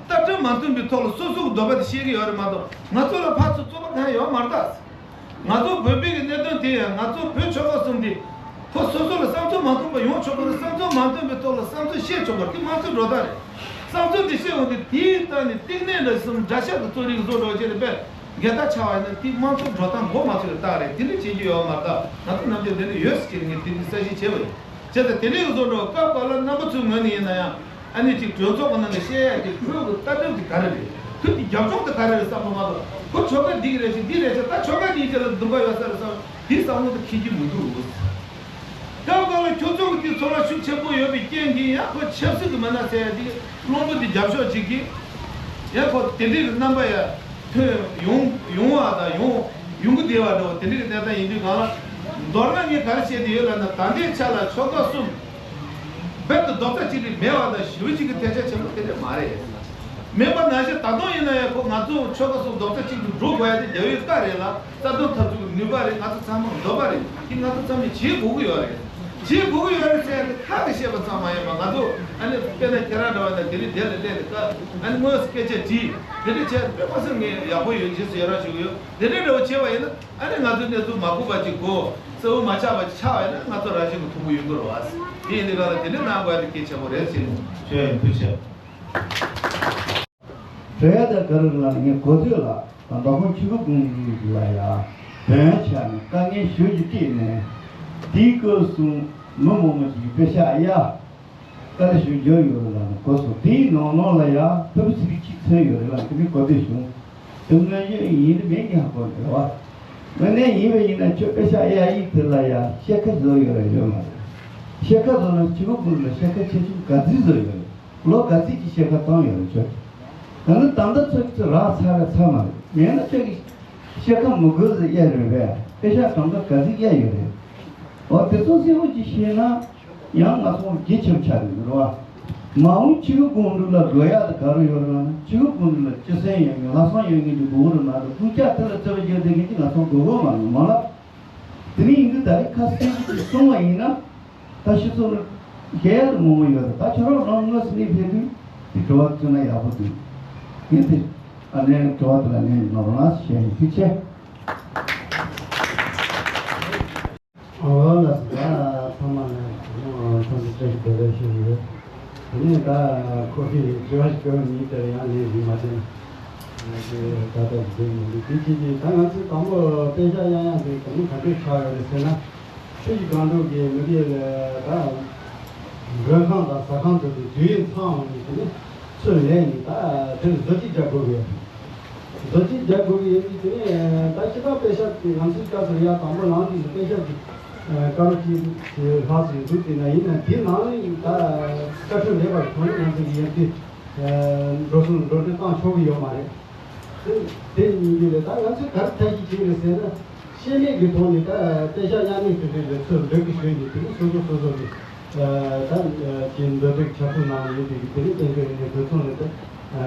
ལྟ་གྲུབ་མ་མཐུན་པའི་ཐོག་ལ་སོ་སོ་གི་འདོད་པ་དེ་བཤད་ཀྱི་ཡོད་རེད་མ་གཏོགས། ང་ཚོ་ལ་ཕར་ཚུར་རྩོད་པ་གང་ཡང་ཡོད་མ་རེད་ད། ང་ཚོ་བོད་པའི་གི་གནད་དོན་དེ་ཡང་ང་ཚོ་བོད་ཆོལ་ཁ་གསུམ་དེ། ཁོ་སོ་སོ་ལ་བསམ་ཚུལ་མ་མཐུན་པ་ཡོང་ཆོག་གི་རེད། བསམ་ཚུལ་མ་མཐུན་པའི་ཐོག་ལ་བསམ་ཚུལ་བཤད་ཆོག་པ་དེ་མང་གཙོའི་འགྲོ་སྟངས་རེད། བསམ་ཚུལ་དེ་བཤད་འོང་དུས་དེའི་སྟེང་ནས་བརྟག་གནས་འདྲ་གསུམ་འདྲ་ཆགས་ཀྱི་རྩོད་རིགས་བཟོ་འགྲོ་བྱས་ནས་དཔེ་འགལ་ཟླ་ཆགས་པ་ཡིན་ན། དེ་མང་གཙོའི་འགྲོ་སྟངས་མགོ་མ་ཚོས་རྟགས་རེད། དེ་འདྲ་བྱེད་རྒྱུ་ཡོད་མ་རེད་ད། ང་ཚོ་ནམ་རྒྱུན་དེ་འདྲ་ཡོད་ཟེར་གྱི་ངས་དེ་འདྲའི་གསལ་བཤད་བྱས་པ་ཡིན། བྱས་ཙང་དེ་འདྲའི་བཟོ་འདྲ་སྐབས་འགའ་ལ་རྣམ་པ་ཚོའི་ངོས་ནས་ཡིན་ན་ཡང་། ཨ་ནི་ཅིག་གྲོས་ཚོགས་ཀྱི་ནང་ནས་བཤད་ཡ་དེ་ཁོའི་གི་ལྟ་གྲུབ་དེ་ག་རེ་རེད། ཁོ་དེ་རྒྱབ་ལྗོངས་དེ་ག་རེ་རེད་བསམ་པ་མ་གཏོགས། ཁོ་ཆོལ་ཁ་འདི་གི་རེད་ཅེས་འདི་རེད་ཅེས། ད་ཆོལ་ཁ་གཉིས་ཀྱི་ལ་འདུམ་པ་ཡོད་ས་རེད་བསམ། དེ་བསམ་བློ་དེ་འཁྱེར་གྱི་མི་འདུག་སྐབས་འགའ་ལ་ཁྱོད་ཚོ་གི་དེ་ཚོར་བ་ཤུགས་ཆེན་པོ་ཡོད་པའི་རྐྱེན་གྱིས། ཡང་ཁོ་ཆབ་སྲིད་ཀྱི་མི་སྣ་ཟེར་ཡ་དེ་གི་བློན་པོ་དེ་རྒྱབ་ཕྱོགས་གཅིག་གིས། ཡང་ཁོ་དེ་འདྲའི་གི་རྣམ་པ་ཡ་ཐོན་ཡོང་ཡོང་བ་དང་། ཡོང་ཡོང་གི་བསྡད་པ་འདྲ་བོ་དེ་འདྲའི་གི་གནས་སྟངས་ཡིན་དུས་སྒང་ལ། མདོར་ན་ངས་ག་རེ་བཤད་བསྡད་ཡོད་ལབ་ན། ད་ལྟའི་ཆ་ལ་ཆོལ་ཁ་གསུམ་རྦད་དེ་རྡོག་རྩ་གཅིག་སྒྲིལ་མེད་པ་དང་། ཞེ་པོ་ཅིག་གི་ཐལ་ཆ་ཆེན་པོ་དེ་འདྲ་མ་རེད། མེད་པ་ནང་བཞིན་ད་དུང་ཡིན་ན་ཡང་ཁོ་ང་ཚོ་ཆོལ་ཁ་གསུམ་རྡོག་རྩ་གཅིག་ཏུ་འགྲོ་དགོས་ཡ་དེ་རྒྱལ་བའི་བཀའ་རེད་ལ། རྩ་དོན་འཐབ་རྩོད་ཀྱི་ནུས་པ་རེད། ང་ཚོ་ཚང་མ་འདོད་པ་རེད། དེ་ང་ཚོ་ཚང་མས་བྱེད་དགོས་ཀྱི་ཡོད་རེད། བྱེད་དགོས་ཀྱི་ཡོད་རེད་ཟེར་ཡ་དེ་ཁ་ནས་བཤད་པ་ཙམ་མ་ཡིན་པ། ང་ཚོ་ཨ་ནི་དཔེར་ན་ཁྱེད་རང་འདྲ་བ་དང་དེ་རིང་དེ་ལ་སླེབས་ནས་ཀ་ཨ་ནི་དངོས་སུ་སྐད་ཆ་དྲིས། དེ་འདྲ་བྱས་དཔེ་མ་སྲིད་ངས་ཡག་པོ་ཡོད། རྗེས་སུ་ཡི་རང་ཞུ་གི་ཡོད། དེ་འདྲ་འདྲ་བོ་བྱས་པ་ཡིན་ན། ཨ་ནི་ང་ཚོའི་གནས་ཚུལ་མ་གོ་བ་ཅིག་གོ། གསལ་བོ་མ་ཆགས་པ་ཆགས་པ་ཡིན་ན། ང་ཚོ་རང་བཞིན་གྱི་མཐུན་པོ་ཡོང་གི་རེད་བ། དེ་ཡིན་དུས་ག་ལ་དེ་འདྲ་གནང་དགོས་ཡ་དེ་གལ་ཆེན་པོ་རེད་ཟེར་ནས་ཞུ་ཡ་ཡིན། ཐུགས་རྗེ་ཆེ། དྲི་བ་དེ་ག་རེ་ལབ་ན། ངས་གོ་ཐོས་ལ་ད་མདོ་ཁམས་ཆོས་ཁ་དགོན་ལ་ཡ་བོན་ཆགས་ནས་དཀའ་ངལ་ཞེ་པོ་ཅིག་འཕྲད་ནས། དེའི་སྐབས་སུ་མི་མང་པོ་ཞིག་གིས་པེ་ཤག་གཡར། དཀའ་ལས་ཞེ་པོ་བརྒྱབ་ཡོད་རེད་ལབ་ནས་གོ་སོང་། དེའི་ནང་ལོགས་ལ་ཡ་ཕ་བུ་ཚིག་གཅིག་ཚུད་ཡོད་རེད་ལབ་ནས་དེ་འདྲའི་གོ་ཐོས་བྱུང་། དེ་སྔོན་བྱོན་ཡིན་མིན་ཡང་གོ་རེད་བ། དངོས་གནས་ཡིན་པ་ཡིན་ན་ཁྱོད་པེ་ཤག་གཡར་ཡིག་དེ་ལ་ཡ་ཤེལ་ཁ་བཟོ་ཡོད་རེད་ཡོད་མ་རེད། ཤེལ་ཁ་བཟོ་ན་ཕྱི་པོ་ཀུན་ལ་ཤེལ་ཁ་ཆེ་ཆུང་ག་ཚོད་བཟོ་ཡོད་རེད། ལོ་ག་ཚོད་ཀྱི་ཤེལ་ཁ་བཏང་ཡོད་རེད་ཁྱོད། ད་ནི་ད་ལྟ་ཚོད་ཀྱི་ཚོད་རག་ཚར་རེད་ཚར་མ་རེད། མེད་ན་ཁྱོད་ཀྱི་ཤེལ་ཁ་མི་དགོས་ཟེར་གཡར་རེད་པས། པེ་ཤག་གྲངས་ཀ་ག་ཚོད་གཡར་ཡོད་རེད། འོ་དེ་ཚོ་གསལ་པོ་ཅིག་ཤེས་ན། ཡང་ང་ཚོ་རྒྱ་ཆེ་བ་ཆགས་ཡོད་རེད་བ། མ་འོངས་ཆོས་ཁ་དགོན་སྒྲུབ་ལ་དགོས་ཡག་དེ་ག་རེ་ཡོད་རེད་ལབ་ན། ཆོས་ཁ་དགོན་སྒྲུབ་ལ་སྤྱི་སེམས་ཡོད་མཁན་ལྷག་བསམ་ཡོད་མཁན་གྱི་དགོས་ཀྱི་རེད་མ་གཏོགས། རྐུབ་བཀྱག་དེ་ལ་རྩོད་པ་རྒྱག་བསྡད་མཁན་གྱི་ང་ཚོ་དགོས་ཀྱི་མ་རེད་མ་ལབ། དེ་ནས་ཡིན་དུས་ད་རེས་ཁ་གསལ་པོ་ཅིག་གསུངས་པ་ཡིན་ན། ད་སྤྱི་ཚོགས་ལ་རྒྱ་ཡག་དེ་མང་པོ་ཡོད་རེད། ད་ཁྱོད་རང་རང་དངོས་སུ་གནས་ཕེབས་དུས་དེ་དྲི་བ་བཙུགས་ན་ཡག་པོ་འདུག་ངས་དེ་ཨ་ནེ་དྲི་བ་དེ་ལ་ལན་གནང་རོགས་གནང་ཞེས་ཡིན། ཐུགས་རྗེ་ཆེ། ཨོ་ལགས་སོ། ད་ཚང་མ་ལ་ཐུགས་རྗེ་ཆེ་ཞུ་རྒྱུ་ཡོད། དེ་ནས་ད་ཁོ་ཚོས་དྲི་བ་ཞིག་བཀོད་མི་དེར་ཡང་ལན་ཞིག་མ་བྱས་ན། ད་ལྟ་འདི་མི་འདུག་དེ་ཅི་ཅི་ད་ང་ཚོས་དང་པོ་པེ་ཤག་གཡར་ཡག་དེ་དོན་ག་འདྲས་ཆགས་ཡོད་རེད་ཟེར་ན། ཆུ་བཞི་སྒང་དྲུག་གི་མི་སྡེ་ལ་ད་མགོན་ཁང་དང་ཟ་ཁང་དུ་དུས་ཡུན་ཚང་བ་ནས་དེ་ནས་ཚུར་ལེན་ནས། ད་དེར་བཟོ་བཅོས་རྒྱག་དགོས་ཀྱི་ཡོད། བཟོ་བཅོས་རྒྱག་དགོས་ཀྱི་ཡོད་དུས། དེ་ནས་ད་སྤྱིར་བཏང་པེ་ཤག་དེ་ང་ཚོའི་སྐབས་སུ་ཡ་དང་པོ་ལངས་དུས་སུ་པེ་ཤག་གི་ཨ་དཀར་པོ་གཅིག་ལྷག་ཙམ་འདུག་དེ་ན་ཡིན་ན་དེ་ནང་ནས་ད་བཀའ་འཁྲོལ་མེད་པར་གང་ལ་ང་ཚོ་གི་ཡོད་དུས་ཨ་འགྲོ་སོང་འགྲོ་གྲོན་བཏང་ཆོག་གི་ཡོད་མ་རེད། དེ་དེ་ཡིན་དུས་ལ་ད་ང་ཚོས་ག་རེ་ཐབས་ཤེས་བྱེད་རེད་ཟེར་ན། ཤེས་མེད་ཀྱི་ཐོག་ནས་ད་པེ་ཤག་གཡར་མཁན་དེ་འདྲ་ལ་ཚུར་འབོད་སྐུལ་ཞུས་ནས། དེ་ནས་སོ་སོ་སོ་སོ་གི་ཨ་ད་ཀྱི་འདོད་པའི་ཆ་ཚང་ནང་ཡོད་པའི་དེ་ནས་བསྟན་བཅོས་ཡིན་ནའི་དེ་ཚོ་ནས་ད་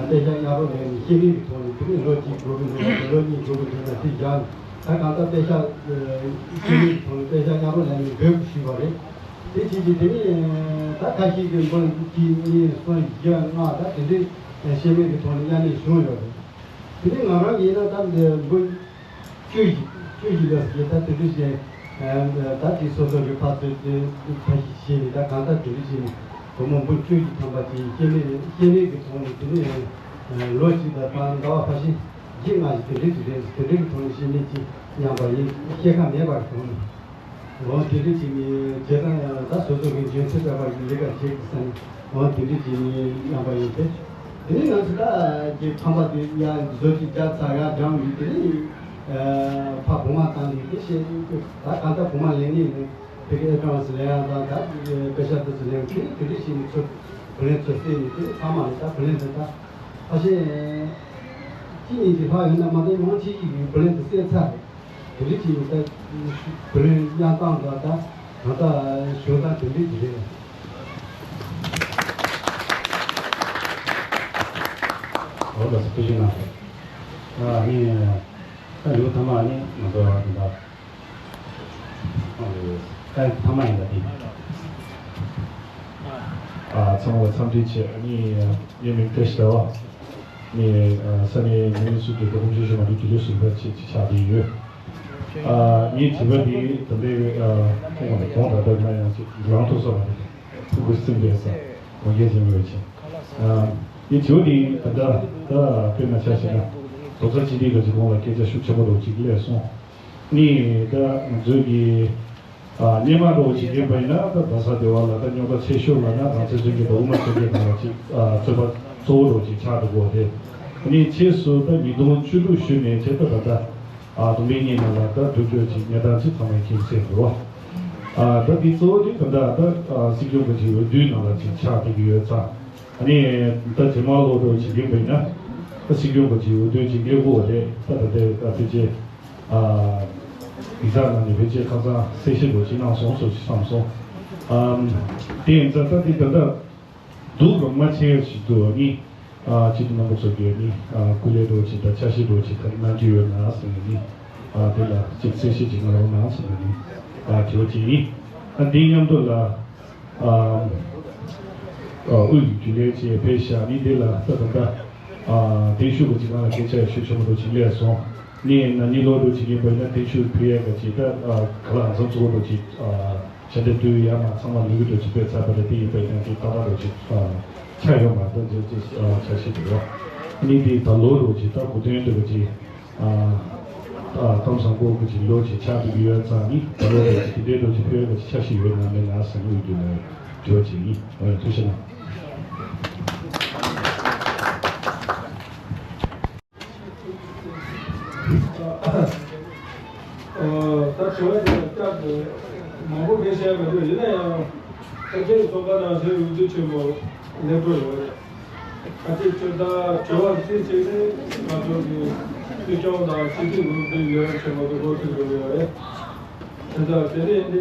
པེ་ཤག་གཡར་རོགས་ལས་ནས། ཤེས་མེད་ཀྱི་ཐོག་ནས་དེ་ནས་ལོ་གཅིག་འགོར་གི་འདུག་ན། ལོ་གཉིས་འགོར་གི་འདུག་ན་དེ་བཞག་ནས། ད་གང་ལྟར་པེ་ཤག་ཤེས་མེད་ཀྱི་ཐོག་ནས་པེ་ཤག་གཡར་རོགས་ལས་ནས་འབོད་སྐུལ་ཞུས་པ་རེད། དེ་བྱས་ཀྱི་དེ་ནས་ད་ཁ་ཤས་ཀྱིས་འབུམ་གཅིག་གཉིས་གསུམ་བཞི་ལྔ་ད་དེ་འདྲའི་ཤེས་མེད་ཀྱི་ཐོག་ནས་གཡར་མཁན་བྱུང་ཡོད་རེད། དེ་ནས་ང་རང་ཡིན་ན་ད་འདི་འབུམ་བཅུ་བཞི་བཅུ་བཞི་ལ་ཟེར་ད་དེ་འདྲ་ཞིག་ད་དེ་སོ་སོ་གི་ཕར་ཚུར་དེ་ཁ་ཤས་བྱས་ནས། ད་གང་ལྟར་དེ་འདྲ་ཞིག་ནས་སྒོར་མོ་འབུམ་བཅུ་བཞི་ཐམ་པ་ཅིག་ཤེས་མེད་ཤེས་མེད་ཀྱི་ཐོག་ནས། དེ་ནས་ལོ་གཅིག་དང་ཟླ་བ་ཕལ་ཆེར་བཞི་ལྔ་ཞིག་དེ་འདྲ་ཞིག་རེད། དེ་འདྲ་གི་ཐོག་ནས་ཤེས་མེད་ཅིག་མཉམ་པ་ཡིན། ཤེས་ཁ་མེད་པར་བྱུང་ནས། འོ་དེ་འདྲ་བྱས་ནས་བྱས་ཙང་ད་སོ་སོ་གི་འཇོན་ཚོད་བྱ་བ་ཡི་ལས་ཀ་བྱེད་དགོས་བསམ་ནས་འོ་དེ་འདྲ་བྱས་ནས་གནང་པ་ཡིན་ཏེ། དེ་ནས་ང་ཚོ་ད་ཀྱི་ཁང་པ་དེ་ཡང་བཟོ་ཅིག་རྒྱབ་ཚར་ཡང་འགྲམ་ཡིན་དེ་ནས་ཕ་བུ་མ་བཏང་ནས་དེ་བཤད་ད་གང་ལྟར་བུ་མ་ལེན་ནས་ནས་དེ་གའི་ཨེ་ཀྲང་སི་ལེན་ཡང་དང་ད་པེ་ཤ་དུ་སི་ལེན་དེ་དེ་འདྲ་བྱས་ནས་ཚོ་བུ་ལེན་ཚོ་བསད་ནས་དེ་ཚང་མ་ལས་ད་བུ་ལེན་དེ་ད་ཕ་ཤེས་གཅིག་གཉིས་ཀྱི་ལྷག་ཡོད་ན་མ་གཏོགས་མང་ཆེ་ཞིག་གིས་བུ་ལེན་དེ་བསད་ཚར་རེད། དེ་འདྲ་བྱས་ནས་ད་བུ་ལོན་གཡར་སྟངས་དང་ད་ད་ལྟ་ཞོ་ད་དེ་འདྲ་ཅིག་རེད། འོ་ལགས་སོ་ཐུགས་རྗེ་གནང་། ཨ་ནི་ད་ལེའུ་ཐ་མ་ནི་ང་ཚོ་ད་ད་ཨ་ཐ་མ་ཡིན་ད་དེ། ཨ་ཚང་མ་ལ་འཚམས་འདྲི་བྱེད། ཨ་ནི་ངའི་མིང་བཀྲ་ཤིས་ཟླ་བ། ནི་ས་གནས་མི་སུ་དེ་ཀོ་རམ་ཤེས་ཤོ་མ་དུ་དུ་ལུ་སུ་བ་ཆེ་ཆེ་ཆགས་ཏེ་ཡོད། ཨ་ངའི་དྲི་བ་འདི་ད་ལྟའི་ཨ་ཁོང་གི་གོང་དང་ལྡན་ན་ཡང་ཅིག་ལང་ཐུབ་ས་མ་རེད། ཕྲུ་གུ་སེམས་པའི་ས་གོང་རྒྱས་ཅན་ཡོད་ཅིང་། ཨ་ངའི་དྲི་བ་འདི་ད་ལྟ་ད་དཔེར་ན་ཆ་བཞག་ན་རྡོག་རྩ་གཅིག་སྒྲིལ་གྱི་གོང་ལ་སྐད་ཆ་ཤུགས་ཆེན་པོ་རུ་ཅིག་སླེབས་སོང་། ནི་ད་ང་ཚོའི་གི་ཨ་སྔོན་མ་འདྲ་བོ་བྱེད་མཁན་པ་ཡིན་ན་ད་རྡ་ས་སྡེ་བ་ལ་ད་རྙོག་དྲ་ཆེ་ཤོས་ལབ་ན་རང་བཙན་རྩོད་མཁན་དང་དབུ་མ་རྩོད་མཁན་ནང་ལ་ཅིག་ཨ་རྩོད་པ་གཙོ་བོ་འདྲ་བོ་ཅིག་ཆགས་འགྲོ་གི་ཡོད་རེད། ཨ་ནི་ཕྱིས་སུ་ད་ཉིས་སྟོང་བཅུ་དྲུག་གཞུག་ནས་བྱས་ད་ད་ལྟ་ཨ་དུམ་བུའི་གཉིས་ནང་ལ་ད་འགྲོ་སྐྱོད་ཅིག་གནས་སྟངས་ཅིག་ཚང་མས་མཁྱེན་གསལ་འདུག་ཨ་ད་འདི་གཙོ་བོ་དེ་ད་ལྟ་ད་ཨ་སྲིད་སྐྱོང་གི་ཅིག་འོས་བསྡུའི་ནང་ལ་ཅིག་ཆགས་བསྡད་ཀྱི་ཡོད་ཙང་། ཨ་ནི་ད་རྗེས་མ་ལོག་འགྲོ་བྱེད་མཁན་པ་ཡིན་ན་ད་སྲིད་སྐྱོང་གི་ཅིག་འོས་བསྡུ་ཅིག་སླེབས་དགོས་རེད། ད་ད་ལྟའི་ད་ཕལ་ཆེར་ཨ་ཡིག་ཚང་ནང་ནས་ཕལ་ཆེར་ཁ་སང་གསལ་བཤད་འདྲ་ཅིག་གནང་སོང་ཟེར་ཅིག་བསམ་སོང་། ཨམ་དེ་ཡིན་ཙང་ད་འདི་ད་ལྟ་སྡུག་རུ་མ་ཆེ་ཞིག་ཏུ་ནི་ཨ་སྤྱི་འཐུས་རྣམ་པ་ཚོ་གིས་ནི་ཨ་སྐུ་ལས་འདྲ་ཅིག་དང་ཆ་ཤས་འདྲ་ཅིག་ག་རེ་གནང་རྒྱུ་ཡོད་ན་ཟེར་ནས་ནི་ཨ་དེ་ལ་ཅིག་གསལ་བཤད་ཅིག་གནང་རོགས་གནང་ཟེར་ནས་ནི་ཨ་དྲི་བ་ཅིག་ཡིན། ཨ་འདི་མཉམ་དུ་ལ། ཨ་ཨ་དབུས་ཀྱི་རྒྱུན་ལས་བཅས་ཕེབས་ཤག་ནི་འདི་ལ་ད་ད་ལྟ་ཨ་བརྟན་བཞུགས་ཀྱི་ཅིག་ང་ལ་སྐད་ཆ་ཤུགས་ཆེན་པོ་འདྲ་ཅིག་སླེབས་སོང་། ནི་ན་ནིང་ལོ་འདྲ་ཅིག་ཡིན་པ་ཡིན་ན་བརྟན་བཞུགས་ཕུལ་ཡས་ཀྱི་ཅིག་ད་ཨ་ག་ལ་ཨང་སང་གཙོ་བོ་འདྲ་ཅིག་ཨ་ཕྱག་འདེབས་བསྟོད་ཡ་མ་ཚང་མ་ལུས་ཀྱི་འདྲ་ཅིག་ཕེབས་ཚར་བ་རེད། དེ་ཡིན་པ་ཡིན་ན་ཅིག་ཏག་ཏག་འདྲ་ཅིག་ཨ་ཆགས་ཡོད་མ་རེད། ད་ཅིག་ཨ་ཆ་ཤས་འདུག་བ། ནི་འདི་ད་ལོ་འདྲ་ཅིག་ད་གོ་སྟོན་འདྲ་ཅིག་ཨ་ཨ་གཏམ་བཟང་པོ་གི་ཅིག་ལོ་ཅིག་ཆགས་འདུག་ཡོད་ཙང་ནི་ད་ལོ་འདྲ་ཅིག་དེ་འདྲའི་འདྲ་ཅིག་ཕེབས་པའི་ཆ་ཤས་ཡོད་ན་མེད་ན་བསམ་གྱི་འདུག་ལ་དྲི་བ་ཅིག་ཡིན། འོ་ཡ་ཐུགས་རྗེ་གནང་། ད་དྲི་བ་དེ་ལ་སྐྱབས་དེ་མང་པོ་བཀལ་བཤད་མི་འདུག་ཡིན་ན་ཡང་ད་ཁྱེད་ཚོ་པ་ནང་བཞིན་འོས་བསྡུ་ཆེན་པོ་སླེབས་འགྲོ་ཡོད་རེད། ད་ཁྱེད་ཚོ་ད་དྲི་བ་གཅིག་གཅིག་ནི་ང་ཚོ་གི་སྲིད་སྐྱོང་དང་སྤྱི་འཐུས་འོས་བསྡུ་ལས་རིམ་ཆེན་མོ་དེ་འགོ་ཚུགས་འགྲོ་གི་ཡོད་རེད། དེ་ལྟར་དེ་ནས་ནི་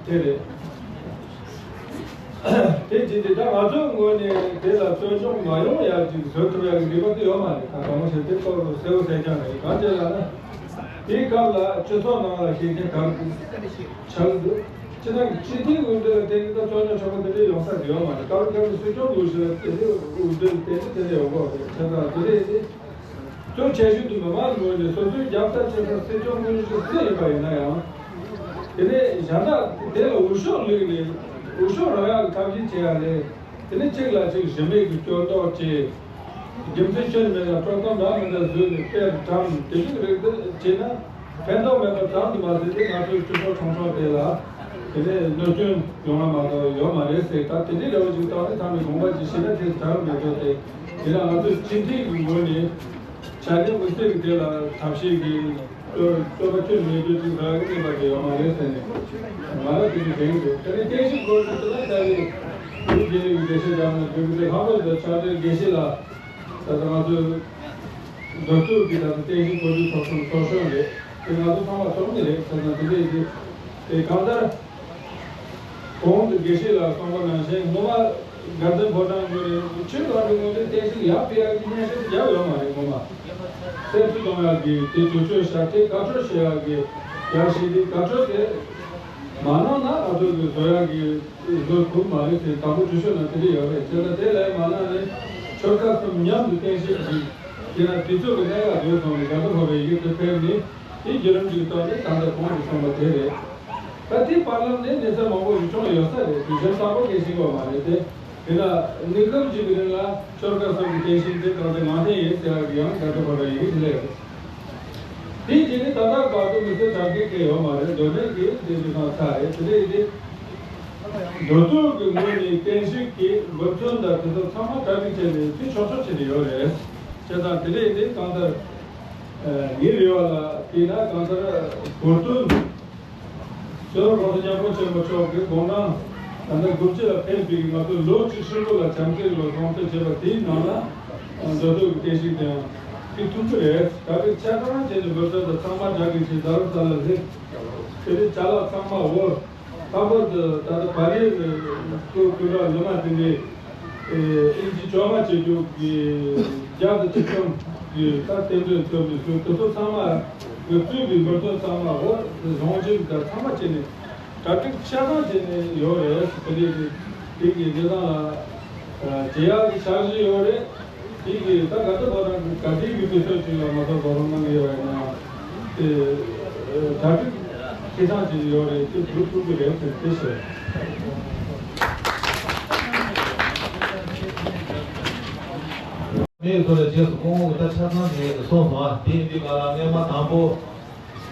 དེ་རེད། དེ་བྱས་ཏེ་ད་ང་ཚོའི་ངོས་ནས་དེ་ལ་བཙན་སྐྱོང་མ་ཡོང་ཡག་ཅིག་བཟོ་ཐུབ་ཡག་གི་ནུས་པ་དེ་ཡོད་མ་རེད། ད་གང་མང་ཞིག་དེ་ཐོག་ཏུ་གསལ་བོ་གསལ་རྐྱང་རེད། གང་བྱས་ལབ་ན་དེའི་སྐབས་ལ་སྤྱི་ཚོགས་ནང་ལ་ཤེས་མཁན་ག་རེ་ཆགས་འདུག་སྤྱི་བཏང་གི་སྤྱི་འཐུས་འོས་བསྡུ་ལ་བརྟེན་ནས་ད་བཙན་སྐྱོང་ཆེན་པོ་དེ་འདྲ་ཡོང་ས་དེ་ཡོད་མ་རེད། སྐབས་སྐབས་སུ་སྲིད་སྐྱོང་ལུགས་ཤིག་ལ་དེ་འདྲའི་འོས་བསྡུ་ལ་བརྟེན་ནས་དེ་འདྲ་ཡོང་གི་ཡོད་རེད། བྱས་ཙང་དེ་འདྲ་ཡིན་དུས། གཙོ་ཆེ་ཤོས་དེ་མི་མང་ངོས་ནས་སོ་སོའི་རྒྱབ་རྩ་ཆེ་ས་སྲིད་སྐྱོང་དངོས་གཞི་སུ་ཡིན་པ་ཡིན་ན་ཡང་། དེ་ནས་གཞན་དག་དེ་ལ་འོས་ཤོག་བླུགས་ནས་འོས་ཤོག་རག་ཡག་གི་ཐབས་ཤེས་བྱེད་ཡ་རེད། དེ་ནས་གཅིག་ལ་གཅིག་གཞི་མེད་ཀྱི་སྐྱོན་འདོགས་བྱས། རྒྱུ་མཚན་ཤེས་མེད་ལ་དཀྲོག་གཏམ་འདྲ་མི་འདྲ་བཟོས་ནས་དཔེ་བཀྲམ་དེ་འདྲའི་རིགས་དེ་བྱས་ན་ཕན་ཐོགས་མེད་པ་ཙམ་དུ་མ་ཟད་དེ་ང་ཚོའི་སྤྱི་ཚོགས་ཁྲོམ་ཁྲོམ་དེ་ལ་དེ་ནས་གནོད་སྐྱོན་ཡོང་བ་མ་གཏོགས་ཡོད་མ་རེད་ཟེར། ད་དེ་འདྲའི་འདྲ་བོ་ཅིག་བཏང་ནས་ཚང་མས་དགོངས་པ་ཅིག་བཞེས་ན་དེ་དྲག་མེད་འགྲོ་སྟེ། དེ་ལ་ང་ཚོས་སྤྱི་འཐུས་ཀྱི་ངོས་ནས་བྱ་དེ་མི་སེར་གྱི་དེ་ལ་ཐབས་ཤེས་ཀྱི་སྤྱོད་པ་ཁྱོན་མེད་རྒྱུ་ཅིག་རག་གི་མེད་པ་དེ་ཡོད་མ་རེད་ཟེར་ནས་ང་རང་དེ་འདྲ་དྲན་འདུག་དེ་ནས་བསྟན་བཤིག་སྐོར་དུ་དེ་ལ་ལྟ་བའི་བོད་རྒྱལ་ཡོངས་ཀྱི་དགེ་བཤེས་རྒྱ་མཚོ་བོད་ཀྱི་ལྷག་པར་དུ་ཕྱག་སྦྲེལ་དགེ་བཤེས་ལ་ད་ལྟ་ང་ཚོས་མདོ་སྟོད་ཀྱི་ད་ལྟ་བསྟན་བཤིག་སྐོར་དུ་ཚོགས་ཆུང་ཚོགས་གཞོན་རེད། དེ་ང་ཚོ་ཚང་མ་ཚོགས་མི་རེད་ཟེར་ན་དེ་འདྲ་ཡིན་དུས་དེ་གང་ལྟར། གོང་དུ་དགེ་བཤེས་ལགས་གསུངས་པ་ནང་བཞིན་སྔོན་མ་དགའ་ལྡན་ཕོ་བྲང་ངོས་ནས་ཆོས་ལུགས་ཀྱི་ངོས་ནས་བསྟན་བཤིག་ཡར་སྤེལ་ཡག་གི་སྙན་ཞུ་དེ་རྒྱབ་ཡོད་མ་རེད། སྔོན་མ་བཙན་འཛུལ་གཏོང་ཡག་གི་དེ་དུས་ཚོད་བཞག་དེ་བཀའ་འཁྲོལ་བྱེད་ཡག་གི་ཡར་ཞུས་དེ་བཀའ་འཁྲོལ་དེ་མ་གནང་ན་ང་ཚོ་གི་བཟོ་ཡག་གི་བཟོ་ཐུབ་མ་རེད་ཟེར་དང་པོ་གྲོས་ཆོད་ནང་དེ་འདྲ་ཡོད་རེད། བྱས་ཙང་དེ་ལས་མ་གནང་ནས་ཆོལ་ཁ་གསུམ་མཉམ་དུ་བསྟན་བཤིག་ཅིག་བྱས་ན་དུས་ཚོད་ཀྱི་གནད་འགག་བཟོས་སོང་ནས་དགའ་ལྡན་ཕོ་བྲང་ཡི་གེ་དེ་ཕེབས་ནས་དེ་བརྒྱུད་རིམ་ཅིག་ཐོག་ནས་ད་ལྟ་གོང་དུ་གསུངས་པ་དེ་རེད། ད་དེའི་བར་ལམ་ནས་གནས་ཚུལ་མང་པོ་ཞིག་བྱུང་ཡོད་ས་རེད། དེ་གཞན་གསལ་པོ་གལ་ཆེན་པོ་མ་རེད་དེ། དེ་ན་གནས་སྐབས་ཅིག་གི་རིང་ལ་ཆོལ་ཁ་གསུམ་གྱི་བསྟན་བཤིག་དེ་གང་དེ་ངང་བསྟན་ཡིན་ཟེར་ཡག་གི་ཡང་དགའ་ལྡན་ཕོ་བྲང་ཡི་གེ་དེ་ལས་རེད། དེ་རྗེས་ནས་ད་ལྟ་བར་དུ་མི་ཚེ་གྲ་སྒྲིག་གི་ཡོད་མ་རེད། འདོད་ནས་ཀྱི་དེ་དུས་སང་ཚར་རེད། དེ་འདྲ་ཡིན་དུས་འགྲོ་འདུག་གི་ངོས་ནས་བརྟན་བཞུགས་ཀྱི་འབུལ་ཚོད་འདྲ་དེ་ཚོ་ཚང་མ་གྲ་སྒྲིག་བྱས་ནས་དེ་ཆོག་ཆོག་བྱས་ནས་ཡོད་རེད། བྱས་ཙང་དེ་འདྲ་ཡིན་དུས་གང་ལྟར་ངའི་རེ་བ་ལ་བལྟས་ན་གང་ལྟར་གོ་སྟོན། སྤྱི་ནོར་༸གོང་ས་༸སྐྱབས་མགོན་ཆེན་པོ་མཆོག་གི་དགུང་གྲངས་ད་ལྟ་དགུ་བཅུ་ལ་ཕེབས་པའི་ང་ཚོ་ལོ་གཅིག་ཧྲིལ་པོ་ལ་བྱམས་བརྩེའི་ལོ་སྲུང་བརྩི་བྱས་པ་དེའི་ནང་ལ་མཛད་སྒོ་གི་རྟེན་གཞི་དེའང་ཕུལ་ཐུབ་ཀྱི་རེད། ད་རེས་ཆ་ཚང་བྱས་ནས་འབུལ་ཚོད་དང་ཚང་མ་སྦྲགས་ཀྱི་ཆེད་རྡ་རམ་ས་ལ་སླེབས། དེ་ནས་ཅ་ལག་ཚང་མ་འོར། ལྷག་པར་དུ་ད་ལྟ་བལ་ཡུལ་སྐུ་སྐུ་དྲག་ལི་མ་དེ་འདྲའི་ཨིན་ཇི་བཅོས་མ་བྱེད་རྒྱུ་གི་བརྒྱ་དང་བཅུ་གསུམ་གི་ད་རྟེན་འབྲེལ་མཚོན་པའི་ཚུལ་དེ་ཚོ་ཚང་མ་གི་བཙུགས་པའི་འབུལ་ཚོད་ཚང་མ་འོ་རྫོང་ཆེན་དང་ཚང་མ་བྱས་ནས་གྲ་སྒྲིག་ཆ་ཚང་བྱས་ནས་ཡོད་རེད། དེ་འདྲའི་གི་དེ་གི་རྗེས་ཐང་ལ་བྱེད་ཡག་གི་འཆར་གཞི་ཡོད་རེད། དེ་གི་ད་ག་ཚོད་བར་དང་ག་དུས་ཀྱི་དུས་ཚོད་ཅིག་ལ་ང་ཚོ་རོགས་རམ་གནང་གི་ཡོད་པ་ཡིན་ན་དེ་གྲ་སྒྲིག་ཆེ་ཚང་ཅིག་ཡོད་རེད། དེ་སྒྲུབ་ཐུབ་ཀྱི་རེད་ཟེར་དེ་བཤད། ངས་ཚོ་ལ་རྗེས་སུ་སྐུ་ངོ་གི་ད་ཆ་ཚང་ནས་གསུངས་སོང་ཨ། དེ་ཡིན་དུས་ང་ལ་སྔས་མ་དང་པོ།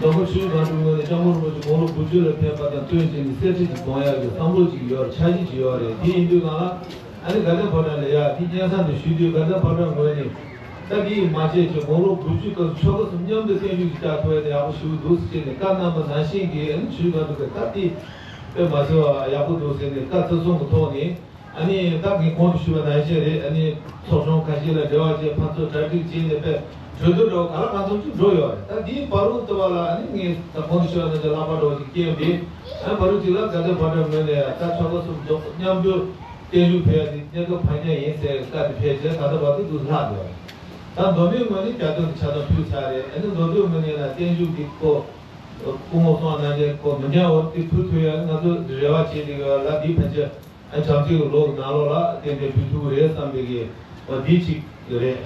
ནོར་བུ་ཆུའི་སྒང་དྲུག་ངོས་ནས་སྐྱབས་མགོན་རིན་པོ་ཆེ་དགུང་ལོ་དགུ་བཅུ་ལ་ཕེབས་པ་དང་བསྟུན་བྱས་ནས་གསེར་ཁྲི་ཅིག་གཏོང་ཡག་གི་བསམ་བློ་ཅིག་ཡོད་རེད། འཆར་གཞི་ཅིག་ཡོད་རེད། དེ་ཡིན་དུས་ང་ལ་ཨ་ནི་དགའ་ལྡན་ཕོ་བྲང་ལ་ཡ་དེ་སྙན་སེང་དུ་ཞུ་དུས་དགའ་ལྡན་ཕོ་བྲང་ངོས་ནས་ད་དེ་ཡིས་མ་བྱས་ཀྱི་དགུང་ལོ་དགུ་བཅུ་སྐབས་སུ་ཆོལ་ཁ་གསུམ་མཉམ་དུ་བརྟན་བཞུགས་ཅིག་བསྐྱལ་ཐུབ་ཡ་དེ་ཡག་པོ་ཞེ་པོ་འདུག་ཟེར་བྱས་ནས་བཀའ་གནང་པ་ནང་བཞིན་གྱི་ཨ་ནི་ཆུའི་སྒང་དྲུག་གི་ད་དེ་དཔེ་མ་ཚོར་བ་ཡག་པོ་འདུག་ཟེར་ནས་བཀའ་ཚེ་གསུམ་གྱི་ཐོག་ནས། ཨ་ནི་ད་ངས་གོང་དུ་ཞུས་པ་ནང་བཞིན་རེད། ཨ་ནི་ཚོགས་ཆུང་ཁ་ཤས་ལ་འབྲེལ་བ་བྱས། ཕར་ཚུར་གྲ་སྒྲིག་བྱས་ནས་དཔེ་གྲོས་བསྡུར་འདྲ་བོ་ག་ལ་གང་འཚམ་ཅིག་འགྲོ་ཡོད་རེད། ད་འདིའི་བར་དུ་ལྟ་བ་ལ་ཨ་ནི་ངས་ད་གོང་དུ་ཞུས་པ་ནང་བཞིན་ལག་པ་འདྲ་བོ་ཅིག་བསྐྱེད་པས། ཨ་ནི་བར་དུ་ཅིག་ལ་དགའ་ལྡན་ཕོ་བྲང་ངོས་ནས་ད་ཆོལ་ཁ་གསུམ་མཉམ་དུ་བརྟན་བཞུགས་ཕུལ་ཡ་དེ་གནས་སྐབས་ཕན་ཆད་ཡིན་ཟེར་བཀའ་དེ་ཕེབས་བྱས་ད་ལྟ་བར་དུ་འདུག་ལྷག་ཡོད་རེད། ད་མདོ་སྨད་ངོས་ནས་རྒྱ་སྟོན་གྱི་ཆ་ཚང་ཕུལ་ཚར་རེད། ཨ་ནི་མདོ་སྟོད་ངོས་ནས་ལ་བརྟན་བཞུགས་ཀྱི་སྐོར་སྐུ་ངོ་སོང་ན་རྒྱལ་སྐོར་མི་འགྱངས་བར་དུ་ཕུལ་ཐུབ་ཡ་ང་ཚོ་རེ་བ་བྱེད་ཀྱི་ཡོད་ལ། འདིའི་ཕན་ཆད། ཨ་བྱམས་བརྩེའི་ལོ་གི་ནང་ལོགས་ལ་ཏན་ཏན་ཕུལ་ཐུབ་ཀྱི་རེད་བསམ་པའི་གི་བ་འདི་གཅིག་རེད།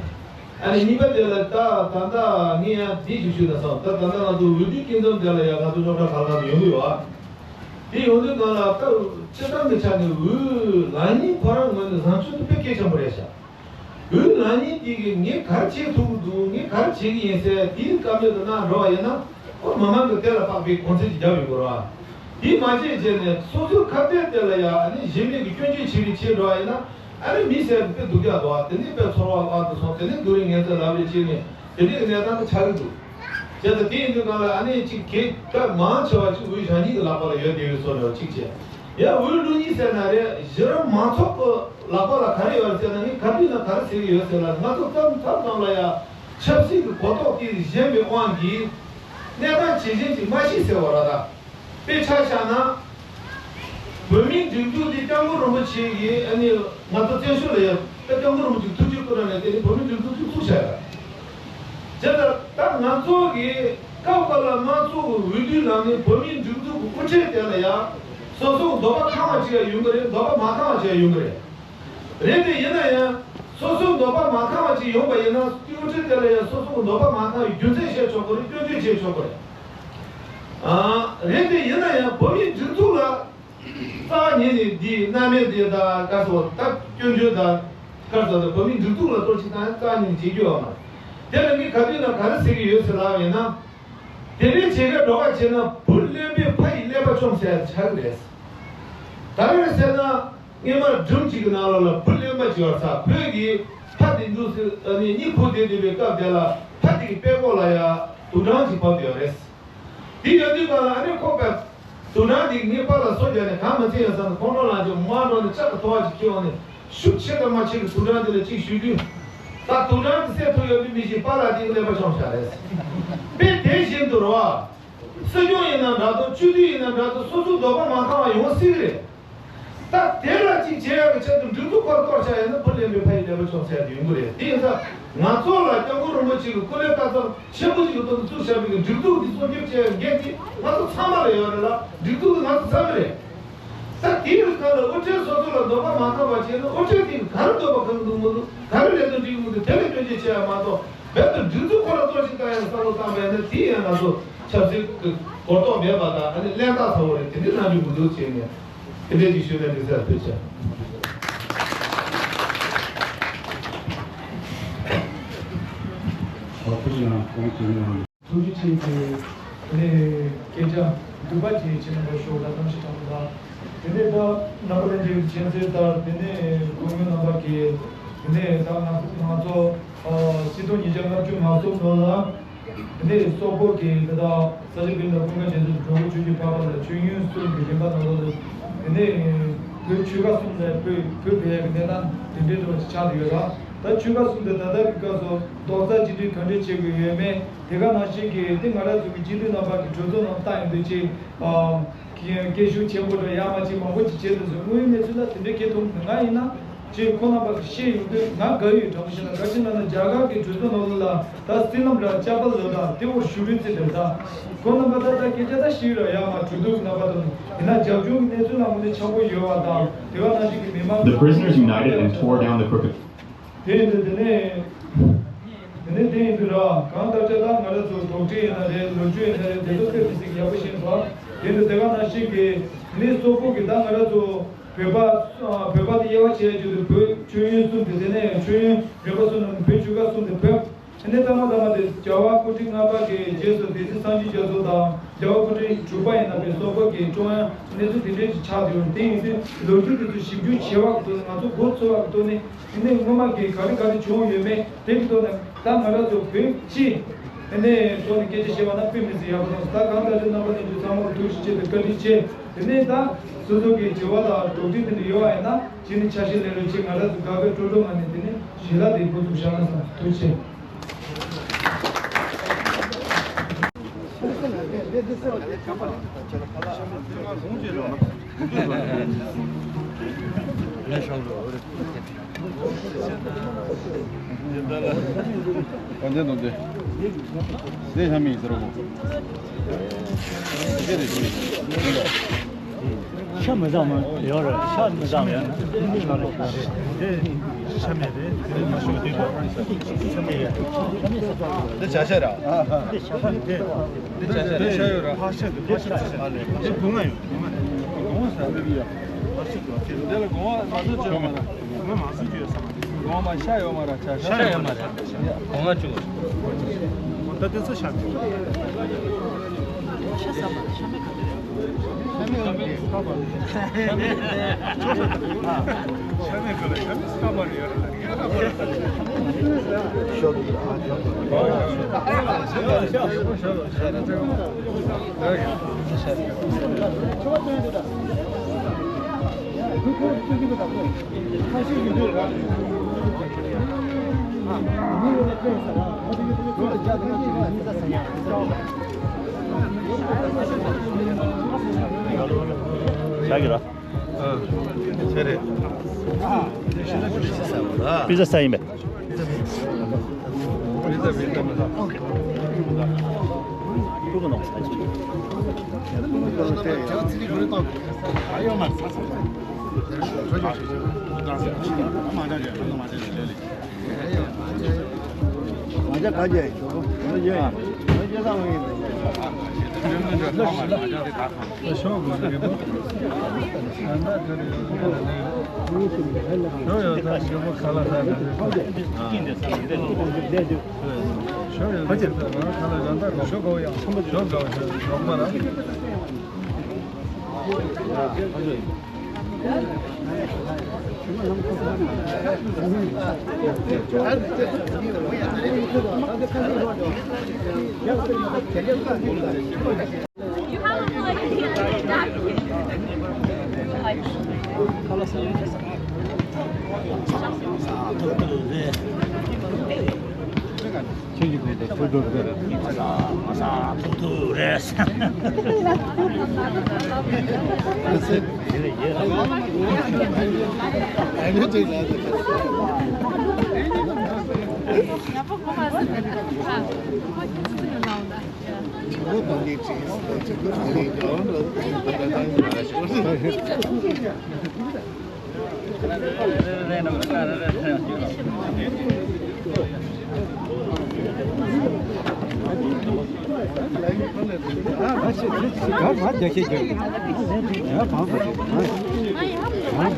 ཨ་ནི་གཉིས་པ་དེ་ལ་ད་ད་ལྟ་ངས་ཡང་འདི་ཞིག་ཞུས་ན་བསམ། ད་ད་ལྟ་ང་ཚོ་འོས་བསྡུའི་སྐྱིད་འཛོམས་དེ་ལ་ཡང་ང་ཚོ་རྙོག་དྲ་གང་གང་ཡོང་གི་ཡོད་ཨ། དེ་ཡོང་དུས་གང་ལ་ད་སྤྱི་བཏང་གི་ཆ་ནས་འོས་ལངས་མཁན་ཁོ་རང་ངོས་ནས་བཟང་སྤྱོད་དེ་དཔེ་གལ་ཆེན་པོ་རེད་ཤག་འོས་ལངས་མཁན་དེ་གིས་ངས་ག་རེ་བྱེད་ཐུབ་ཀྱི་འདུག་ངས་ག་རེ་བྱེད་ཀྱི་ཡིན་ཟེར་དེའི་བཀའ་མོལ་དུ་གནང་འགྲོ་བ་ཡིན་ན། ཁོ་མི་མང་གི་དེ་ལ་དཔག་པའི་གོ་མཚོན་ཅིག་བརྒྱབ་ཡོད་དགོས་རེད་བ། དེ་མ་བྱས་བྱས་ནས་སོ་སོའི་ཁ་གཏད་དེ་ལ་ཡ་ཨ་ནི་གཞན་མི་གི་སྐྱོན་བརྗོད་བྱེད་པའི་ཆེད་འགྲོ་བ་ཡིན་ན་ཨ་ནི་མི་ཟེར་དེ་སྡུག་ཅག་འདུག་བ། དེ་ནས་དཔེ་ཚོར་བ་དཔག་ཏུ་སོང་། དེ་ནས་སྡུག་རུས་ངན་ཚད་ལབ་རེས་བྱས་ནས་དེ་འདྲའི་གནས་སྟངས་དེ་ཆགས་ཀྱི་འདུག་བྱས་ཙང་དེ་ཡིན་དུས་གང་ལ་ཨ་ནི་གཅིག་གེ་དཔེ་མང་ཆེ་བ་གཅིག་འོས་གཞན་གཉིས་ཀྱི་ལག་པ་ལ་ཡོད་བསྡད་ཡོད་བཟོ་འདྲ་བ་གཅིག་བྱས། ཡ་འོས་བླུག་མཁན་ཟེར་ན་རེད། གཞི་རིམ་མང་ཚོགས་ཀྱི་ལག་པ་ལ་ག་རེ་ཡོད་ཟེར་ན་ངས་ག་དུས་ན་ག་རེ་ཟེར་གྱི་ཡོད་ཟེར་ན་ང་ཚོ་མཚམས་མཚམས་ཙམ་ལ་ཡ་ཆབ་སྲིད་ཀྱི་གོ་རྟོགས་དེ་ཞན་པའི་དབང་གིས་གནས་སྟངས་ཇི་བཞིན་ཅིག་མ་ཤེས་ཟེར་བ་ར་ད། དཔེ་ཆ་བཞག་ན། བོད་མིའི་སྒྲིག་འཛུགས་འདི་སྐྱབས་མགོན་རིན་པོ་ཆེ་གིས་ཨ་ནི་ང་ཚོ་བཙན་བྱོལ་ལ་ཡ་ད་སྐྱབས་མགོན་རིན་པོ་ཆེའི་ཐུགས་རྗེ་བཀའ་དྲིན་ལ་བརྟེན་ནས་བོད་མིའི་སྒྲིག་འཛུགས་ཅིག་བཙུགས་བཞག་ཡོད། བྱས་ཙང་ད་ང་ཚོ་གིས་སྐབས་འགའ་ལ་དམངས་གཙོ་གི་འོས་བསྡུའི་ལམ་ནས་བོད་མིའི་སྒྲིག་འཛུགས་ཀྱི་དབུ་ཁྲིད་དེ་ལ་ཡ་སོ་སོ་གི་འདོད་པ་ཁེངས་པ་ཅིག་ཡ་ཡོང་གི་རེད། འདོད་པ་མ་ཁེངས་པ་ཅིག་ཡ་ཡོང་གི་རེད། རེད་དེ་ཡིན་ན་ཡང་སོ་སོའི་འདོད་པ་མ་ཁེངས་པ་ཅིག་ཡོང་པ་ཡིན་ན་དབུ་ཁྲིད་དེ་ལ་ཡང་སོ་སོ་གི་འདོད་པ་མ་ཁེངས་པའི་རྒྱུ་མཚན་བཤད་ཆོག་གི་རེད། སྐྱོན་བརྗོད་བྱེད་ཆོག་གི་རེད། ཨ། རེད་དེ་ཡིན་ན་ཡང་བོད་མིའི་སྒྲིག་འཛུགས་ལ་རྩ་བ་ཉིད་ནས་འདིའི་རྣམ་དབྱེ་འདི་དང་བཀའ་ཟེར་བ་ད་སྐྱོན་བརྗོད་དང་བཀའ་ཟེར་བ་ད་བོད་མིའི་སྒྲིག་འཛུགས་ལ་གཏོར་བཤིག་བཏང་ཡང་རྩ་བ་ཉིད་ནས་བྱེད་རྒྱུ་ཡོད་མ་རེད། དེ་ལ་ངས་ག་དུས་ན་ག་རེ་ཟེར་གྱི་ཡོད་ཟེར་ལབ་པ་ཡིན་ན། དེ་འདྲའི་བྱེད་མཁན་འགྲོ་བ་བྱས་ན་བུ་གླེན་པས་ཕ་ཡི་ཀླད་པ་བཅོམ་ཟེར་ཡ་ཆགས་ཀྱི་རེད། ག་རེ་རེད་ཟེར་ན། སྔོན་མ་སྒྲུང་གཅིག་གི་ནང་ལོགས་ལ་བུ་གླེན་པ་ཅིག་ཡོད་ས། ཁོས་ཀྱིས་ཕ་དེ་འདུག་སེ་ཨ་ནི་གཉིད་ཁུག་བསྡད་བསྡད་པའི་སྐབས་དེ་ལ་ཕ་དེ་གི་པད་ཀོག་ལ་ཡ་དུག་སྦྲང་ཅིག་བབས་བསྡད་ཡོད་རེད། དེ་ཡོད་དུས་གང་ལ་ཨ་ནི་ཁོ་པས་དུག་སྦྲང་དེ་ངའི་པཱ་ལགས་སོ་བརྒྱབ་ནས་གང་མ་ཚད་ཡོད་ས་ནས་ཁོང་ཁྲོ་ལངས་ཀྱི་མར་འགྲོ་ནས་ལྕགས་ཀྱི་ཐོ་བ་ཅིག་ཁྱེར་འོང་ནས་ཤུགས་ཆེ་དང་མ་ཆེ་གི་དུག་སྦྲང་དེ་ལ་ཅིག་གཞུས་དུས། ད་དུག་སྦྲང་དེ་བསད་ཐུབ་ཡོད་མེད་མི་ཤེས། པཱ་ལགས་དེ་གི་ཀླད་པ་བཅོམ་བཞག་རེད། དཔེ་དེ་བཞིན་དུ་རེད་བ། སྲིད་སྐྱོང་ཡིན་ན་འདྲ་འདུག་སྤྱི་འཐུས་ཡིན་ན་འདྲ་འདུག་སོ་སོའི་འདོད་པ་མ་ཁེངས་པ་ཡོང་སྲིད་གི་རེད། ད་དེ་ལ་ཅིག་བྱེད་ཡག་གི་ཆེད་དུ་སྒྲིག་འཛུགས་ཁོ་ར་གཏོར་བཞག་ཡོད་ན་བུ་གླེན་པས་ཕ་ཡི་ཀླད་པ་བཅོམ་ཟེར་ཡག་དེ་ཡོང་གི་རེད། དེ་ཡིན་ཙང་ང་ཚོ་ལ་སྐྱབས་མགོན་རིན་པོ་ཆེ་གི་སྐུ་ལས་ཀ་ཙམ་ཆེན་པོ་ཞིག་གི་དོན་དུ་བཙུགས་བཞག་པའི་གི་སྒྲིག་འཛུགས་འདི་སྲུང་སྐྱོབ་བྱེད་ཡག་འགན་དེ་ང་ཚོ་ཚང་མ་ལ་ཡོད་རེད་ལ། སྒྲིག་འཛུགས་དེ་ང་ཚོ་ཚང་མ་རེད། ད་དེའི་སྐབས་ལ་དབུ་ཁྲིད་སོ་སོ་ལ་འདོད་པ་མ་ཁེངས་པ་བྱས་ན་དབུ་ཁྲིད་དེ་ག་རེ་འདོད་པ་ཁེངས་འདུག་མི་འདུག་ག་རེ་ལས་དོན་སྒྲིག་མི་འདུག་དེ་ལ་སྐྱོན་བརྗོད་བྱེད་ཡག་མ་གཏོགས། རྦད་དེ་སྒྲིག་འཛུགས་ཁོ་ར་གཏོར་བཤིག་བཏང་ཡག་བསམ་བློ་བཏང་བས་ན་དེ་ཡང་ང་ཚོ་ཆབ་སྲིད་ཀྱི་གོ་རྟོགས་མེད་པ་དང་ཨ་ནི་གླེན་རྟགས་ཚ་བོ་རེད། དེ་འདྲའི་རྣམ་འགྱུར་མི་འདུག་ཅེས་ནས་དེ་འདྲའི་ཅིག་ཞུས་ནས་འགྲིག་ས་ཐུགས་རྗེ་ཆེ། ཐུགས་རྗེ་ཆེ། དེ་ནས་སྐད་ཆ་འདུན་པ་ཅིག་བྱས་ན་པ་ཤོག་ལ་གཏམ་ཞིག་དྲང་པོ་དང་། དེ་ནས་ད་རྣམ་པ་ལྷན་རྒྱས་ཀྱི་མཁྱེན་གསལ་ལྟར་དེ་ནས་སྐུ་ངོ་རྣམ་པ་གིས་དེ་ནས་ད་ང་ང་ཚོ་ཨ་སྤྱི་ཚོགས་ཉིས་བརྒྱ་ལྔ་བཅུ་ང་གསུམ་ནང་ལ་དེ་ནས་སོག་པོ་གིས་དེ་དག་ས་ཆ་ཀུན་ལ་ཀུན་དགའ་རྒྱ་མཚོའི་གྲོགས་པོ་ཆོས་ཀྱི་འཕགས་པ་ལ་མཆོད་ཡོན་གསུམ་གྱི་རིམ་པ་ནང་ལོགས་སུ་དེ་ནས་བོད་ཆོལ་ཁ་གསུམ་ལ་བོད་བོད་སྤེལ་ཡག་གི་གནས་སྟངས་དེ་འདྲའི་འདྲ་བ་ཞིག་ཆགས་བསྡད་ཡོད་ར། ད་ཆོལ་ཁ་གསུམ་དེ་ད་ལྟ་གི་སྐབས་སུ་རྡོག་རྩ་གཅིག་སྒྲིལ་ག་འདྲས་བྱེད་དགོས་ཡོད་མེད། དེ་ག་ནང་བཞིན་གྱི་དེ་ང་རང་ཚོ་གི་སྤྱི་འཐུས་རྣམ་པ་གི་གྲོས་ཚོགས་ནང་བཏང་ཡོང་དུས་ཅིག་ཨ་སྐད་ཤུགས་ཆེན་པོ་འདྲ་ཡར་མར་ཅིག་མང་པོ་ཅིག་བྱས་འདུག་ཟེར། དངོས་ཡོད་གནས་ཚུལ་ལ་དེ་འདྲའི་སྐད་གཏོང་གི་མེད། ང་ཡིན་ན་ཅིག་ཁོང་རྣམ་པ་གི་བཤད་ཡོང་དུས་ང་དགའ་ཡོད། དྲང་པོ་བཤད་ན་ག་ཅི་ལབ་ན་རྒྱ་གར་གི་གྲོས་ཚོགས་ནང་ལོགས་ལ་ད་སྲིད་ལམ་འདྲ་བཅའ་བ་ལོ་ད་དེ་འོར་ཞུ་རུས་ཚེ་འདྲ་ད་ཁོང་རྣམ་པ་ད་ད་སྐད་ཆ་ད་ཤི་ར་ཡར་མར་གྲོས་བསྡུར་གི་རྣམ་པ་དང་ཡིན་ན་རྒྱབ་ལྗོངས་ཀྱི་གནས་ཚུལ་ལ་དངོས་གནས་ཆགས་པོ་ཡོད་པ་དང་དེ་ག་ནང་བཞིན་གྱི་མི་མང་The prisoners united and tore down the crooked དེ་ཡིན་དུས་དེ་ནས་དེ་ནས་དེ་ཡིན་དུས་ར་གང་ལྟར་ཆ་ད་ང་རང་ཚོ་དོགས་འདྲི་ཡིན་ན་རེད། ལོ་རྒྱུས་ཡིན་ན་རེད། དེ་ཚོ་དཔེ་མི་སྲིད་ཡག་པོ་ཤེས་སོང་། དེ་ཡིན་དུས་དེ་ག་ནང་བཞིན་གྱི་དེ་ནས་སོག་པོ་གི་ད་ང་རང་ཚོ་བོད་པ་བོད་པ་དེ་དབྱེ་བ་ཕྱེ་ཡ་ཅིག་དུས་བོད་མཆོད་ཡོན་གསུམ་དེ་དེ་ནས་མཆོད་ཡོན་རིམ་པ་གསུམ་ནང་བོད་ཆོལ་ཁ་གསུམ་དེ་བོད། དེ་ནས་ཐ་མ་ཐ་མ་དེ་རྒྱལ་བ་སྐུ་ཕྲེང་ལྔ་པ་གི་རྗེས་སུ་སྡེ་སྲིད་སངས་རྒྱས་རྒྱ་མཚོ་དང་རྒྱལ་བ་སྐུ་ཕྲེང་དྲུག་པ་ཡིན་ན་པའི་སོག་པོ་གི་ཀྲུང་དབྱང་གནས་ཚུལ་དེ་འདྲས་ཀྱི་ཆགས་ཡོད། དེ་ཡིན་དུས་ལོ་རྒྱུས་དེ་ཚོ་ཞིབ་འཇུག་བྱས་པ་གི་ཐོག་ནས་ང་ཚོ་མགོ་ཚོས་པ་གི་ཐོག་ནས་དེ་ནས་སྔོན་མ་གི་ག་རེ་ག་རེ་བྱུང་ཡོད་མེད་དེ་གི་ཐོག་ནས་ད་ང་རང་ཚོ་བོད་སྤྱི་དེ་ནས་ཐོག་ནས་སྐད་ཆ་བཤད་པ་ན་དཔེ་མི་སྲིད་ཡག་པོ་སོང་། ད་གང་ལྟར་ཅིག་རྣམ་པ་ལྷན་རྒྱས་ཚང་མར་ཐུགས་རྗེ་ཆེ་དང་བཀའ་དྲིན་ཆེ། དེ་ནས་ད་སོ་སོ་གི་དྲི་བ་དང་དོགས་འདྲི་དེ་འདྲ་ཡོད་པ་ཡིན་ན་ཅི་ནས་ཆ་ཤས་ལེན་རོགས་བྱེད། ང་རང་ཚོ་དགའ་དགའ་སྤྲོ་སྤྲོ་ངང་ནས་དེ་ནས་ཞལ་ལག་དེ་འགོ་འཛུགས་བཞག་ན་བསམ། ཐུགས་རྗེ་ཆེ། ཤ་མི་ཟ་མ་ཡོད་རེད། ཤ་མི་ཟ་མ་ཡོད་ན། ཤ་མེད་རེད། ཤ་མེད་ཡོད། འདི་བྱ་ཤ་ར། འདི་བྱ་ཤ་ར། འདི་བྱ་ཤ་ཡོད་ར། ཕག་ཤ་འདི་ཕག་ཤ་ཚ་ཤ། ཨ་ལས། འདི་སྒོ་ང་ཡོད། སྒོ་ང་ཡོད། སྒོ་ང་ས་འདི་ཡོད། ཕག་ཤ་འདི་ལ་སྒོ་ང་མ་བཟོ་བཅོས་མ་ར། སྒོ་ང་མ་བཟོ་བཅོས་ས་མ་རེད། སྒོ་ང་མ་ཤ་ཡོད་མ་ར། བྱ་ཤ་ཡོད་མ་ར། སྒོ་ང་བཅུག་ད་དེ་ཚོ་ཤ་མེད། ཤ་ཟ་མ་རེད། ཤ་མེད་ག་རེ་རེད། ཤ་མེད་ཤ་མེད་ག་ལ་ཤ་མེད་ས་མ་རེད། ཤོག་གི་ཨ་ཤོག་གི། ཤ་གི་ར། ཨ། ཆེ་རེད། པི་ཛ་ཟ་ཡིན་པས། པི་ཛ་པི་ཛ་མི་ཟ། ཀྲུག་གི་ནང་ཟ་ཅིག་ཁྱེད་ཀྱི་གོ་དེ་ཐུག་ཐུག་རེད། ཐུག་ཐུག་རེད། Just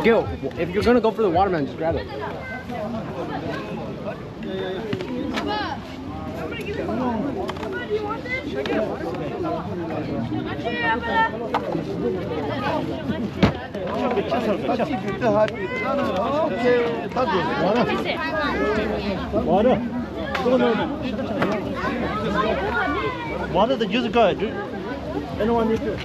go. If you're gonna go for the watermelon, just grab it. Water. Water, the juice guy. Anyone need to?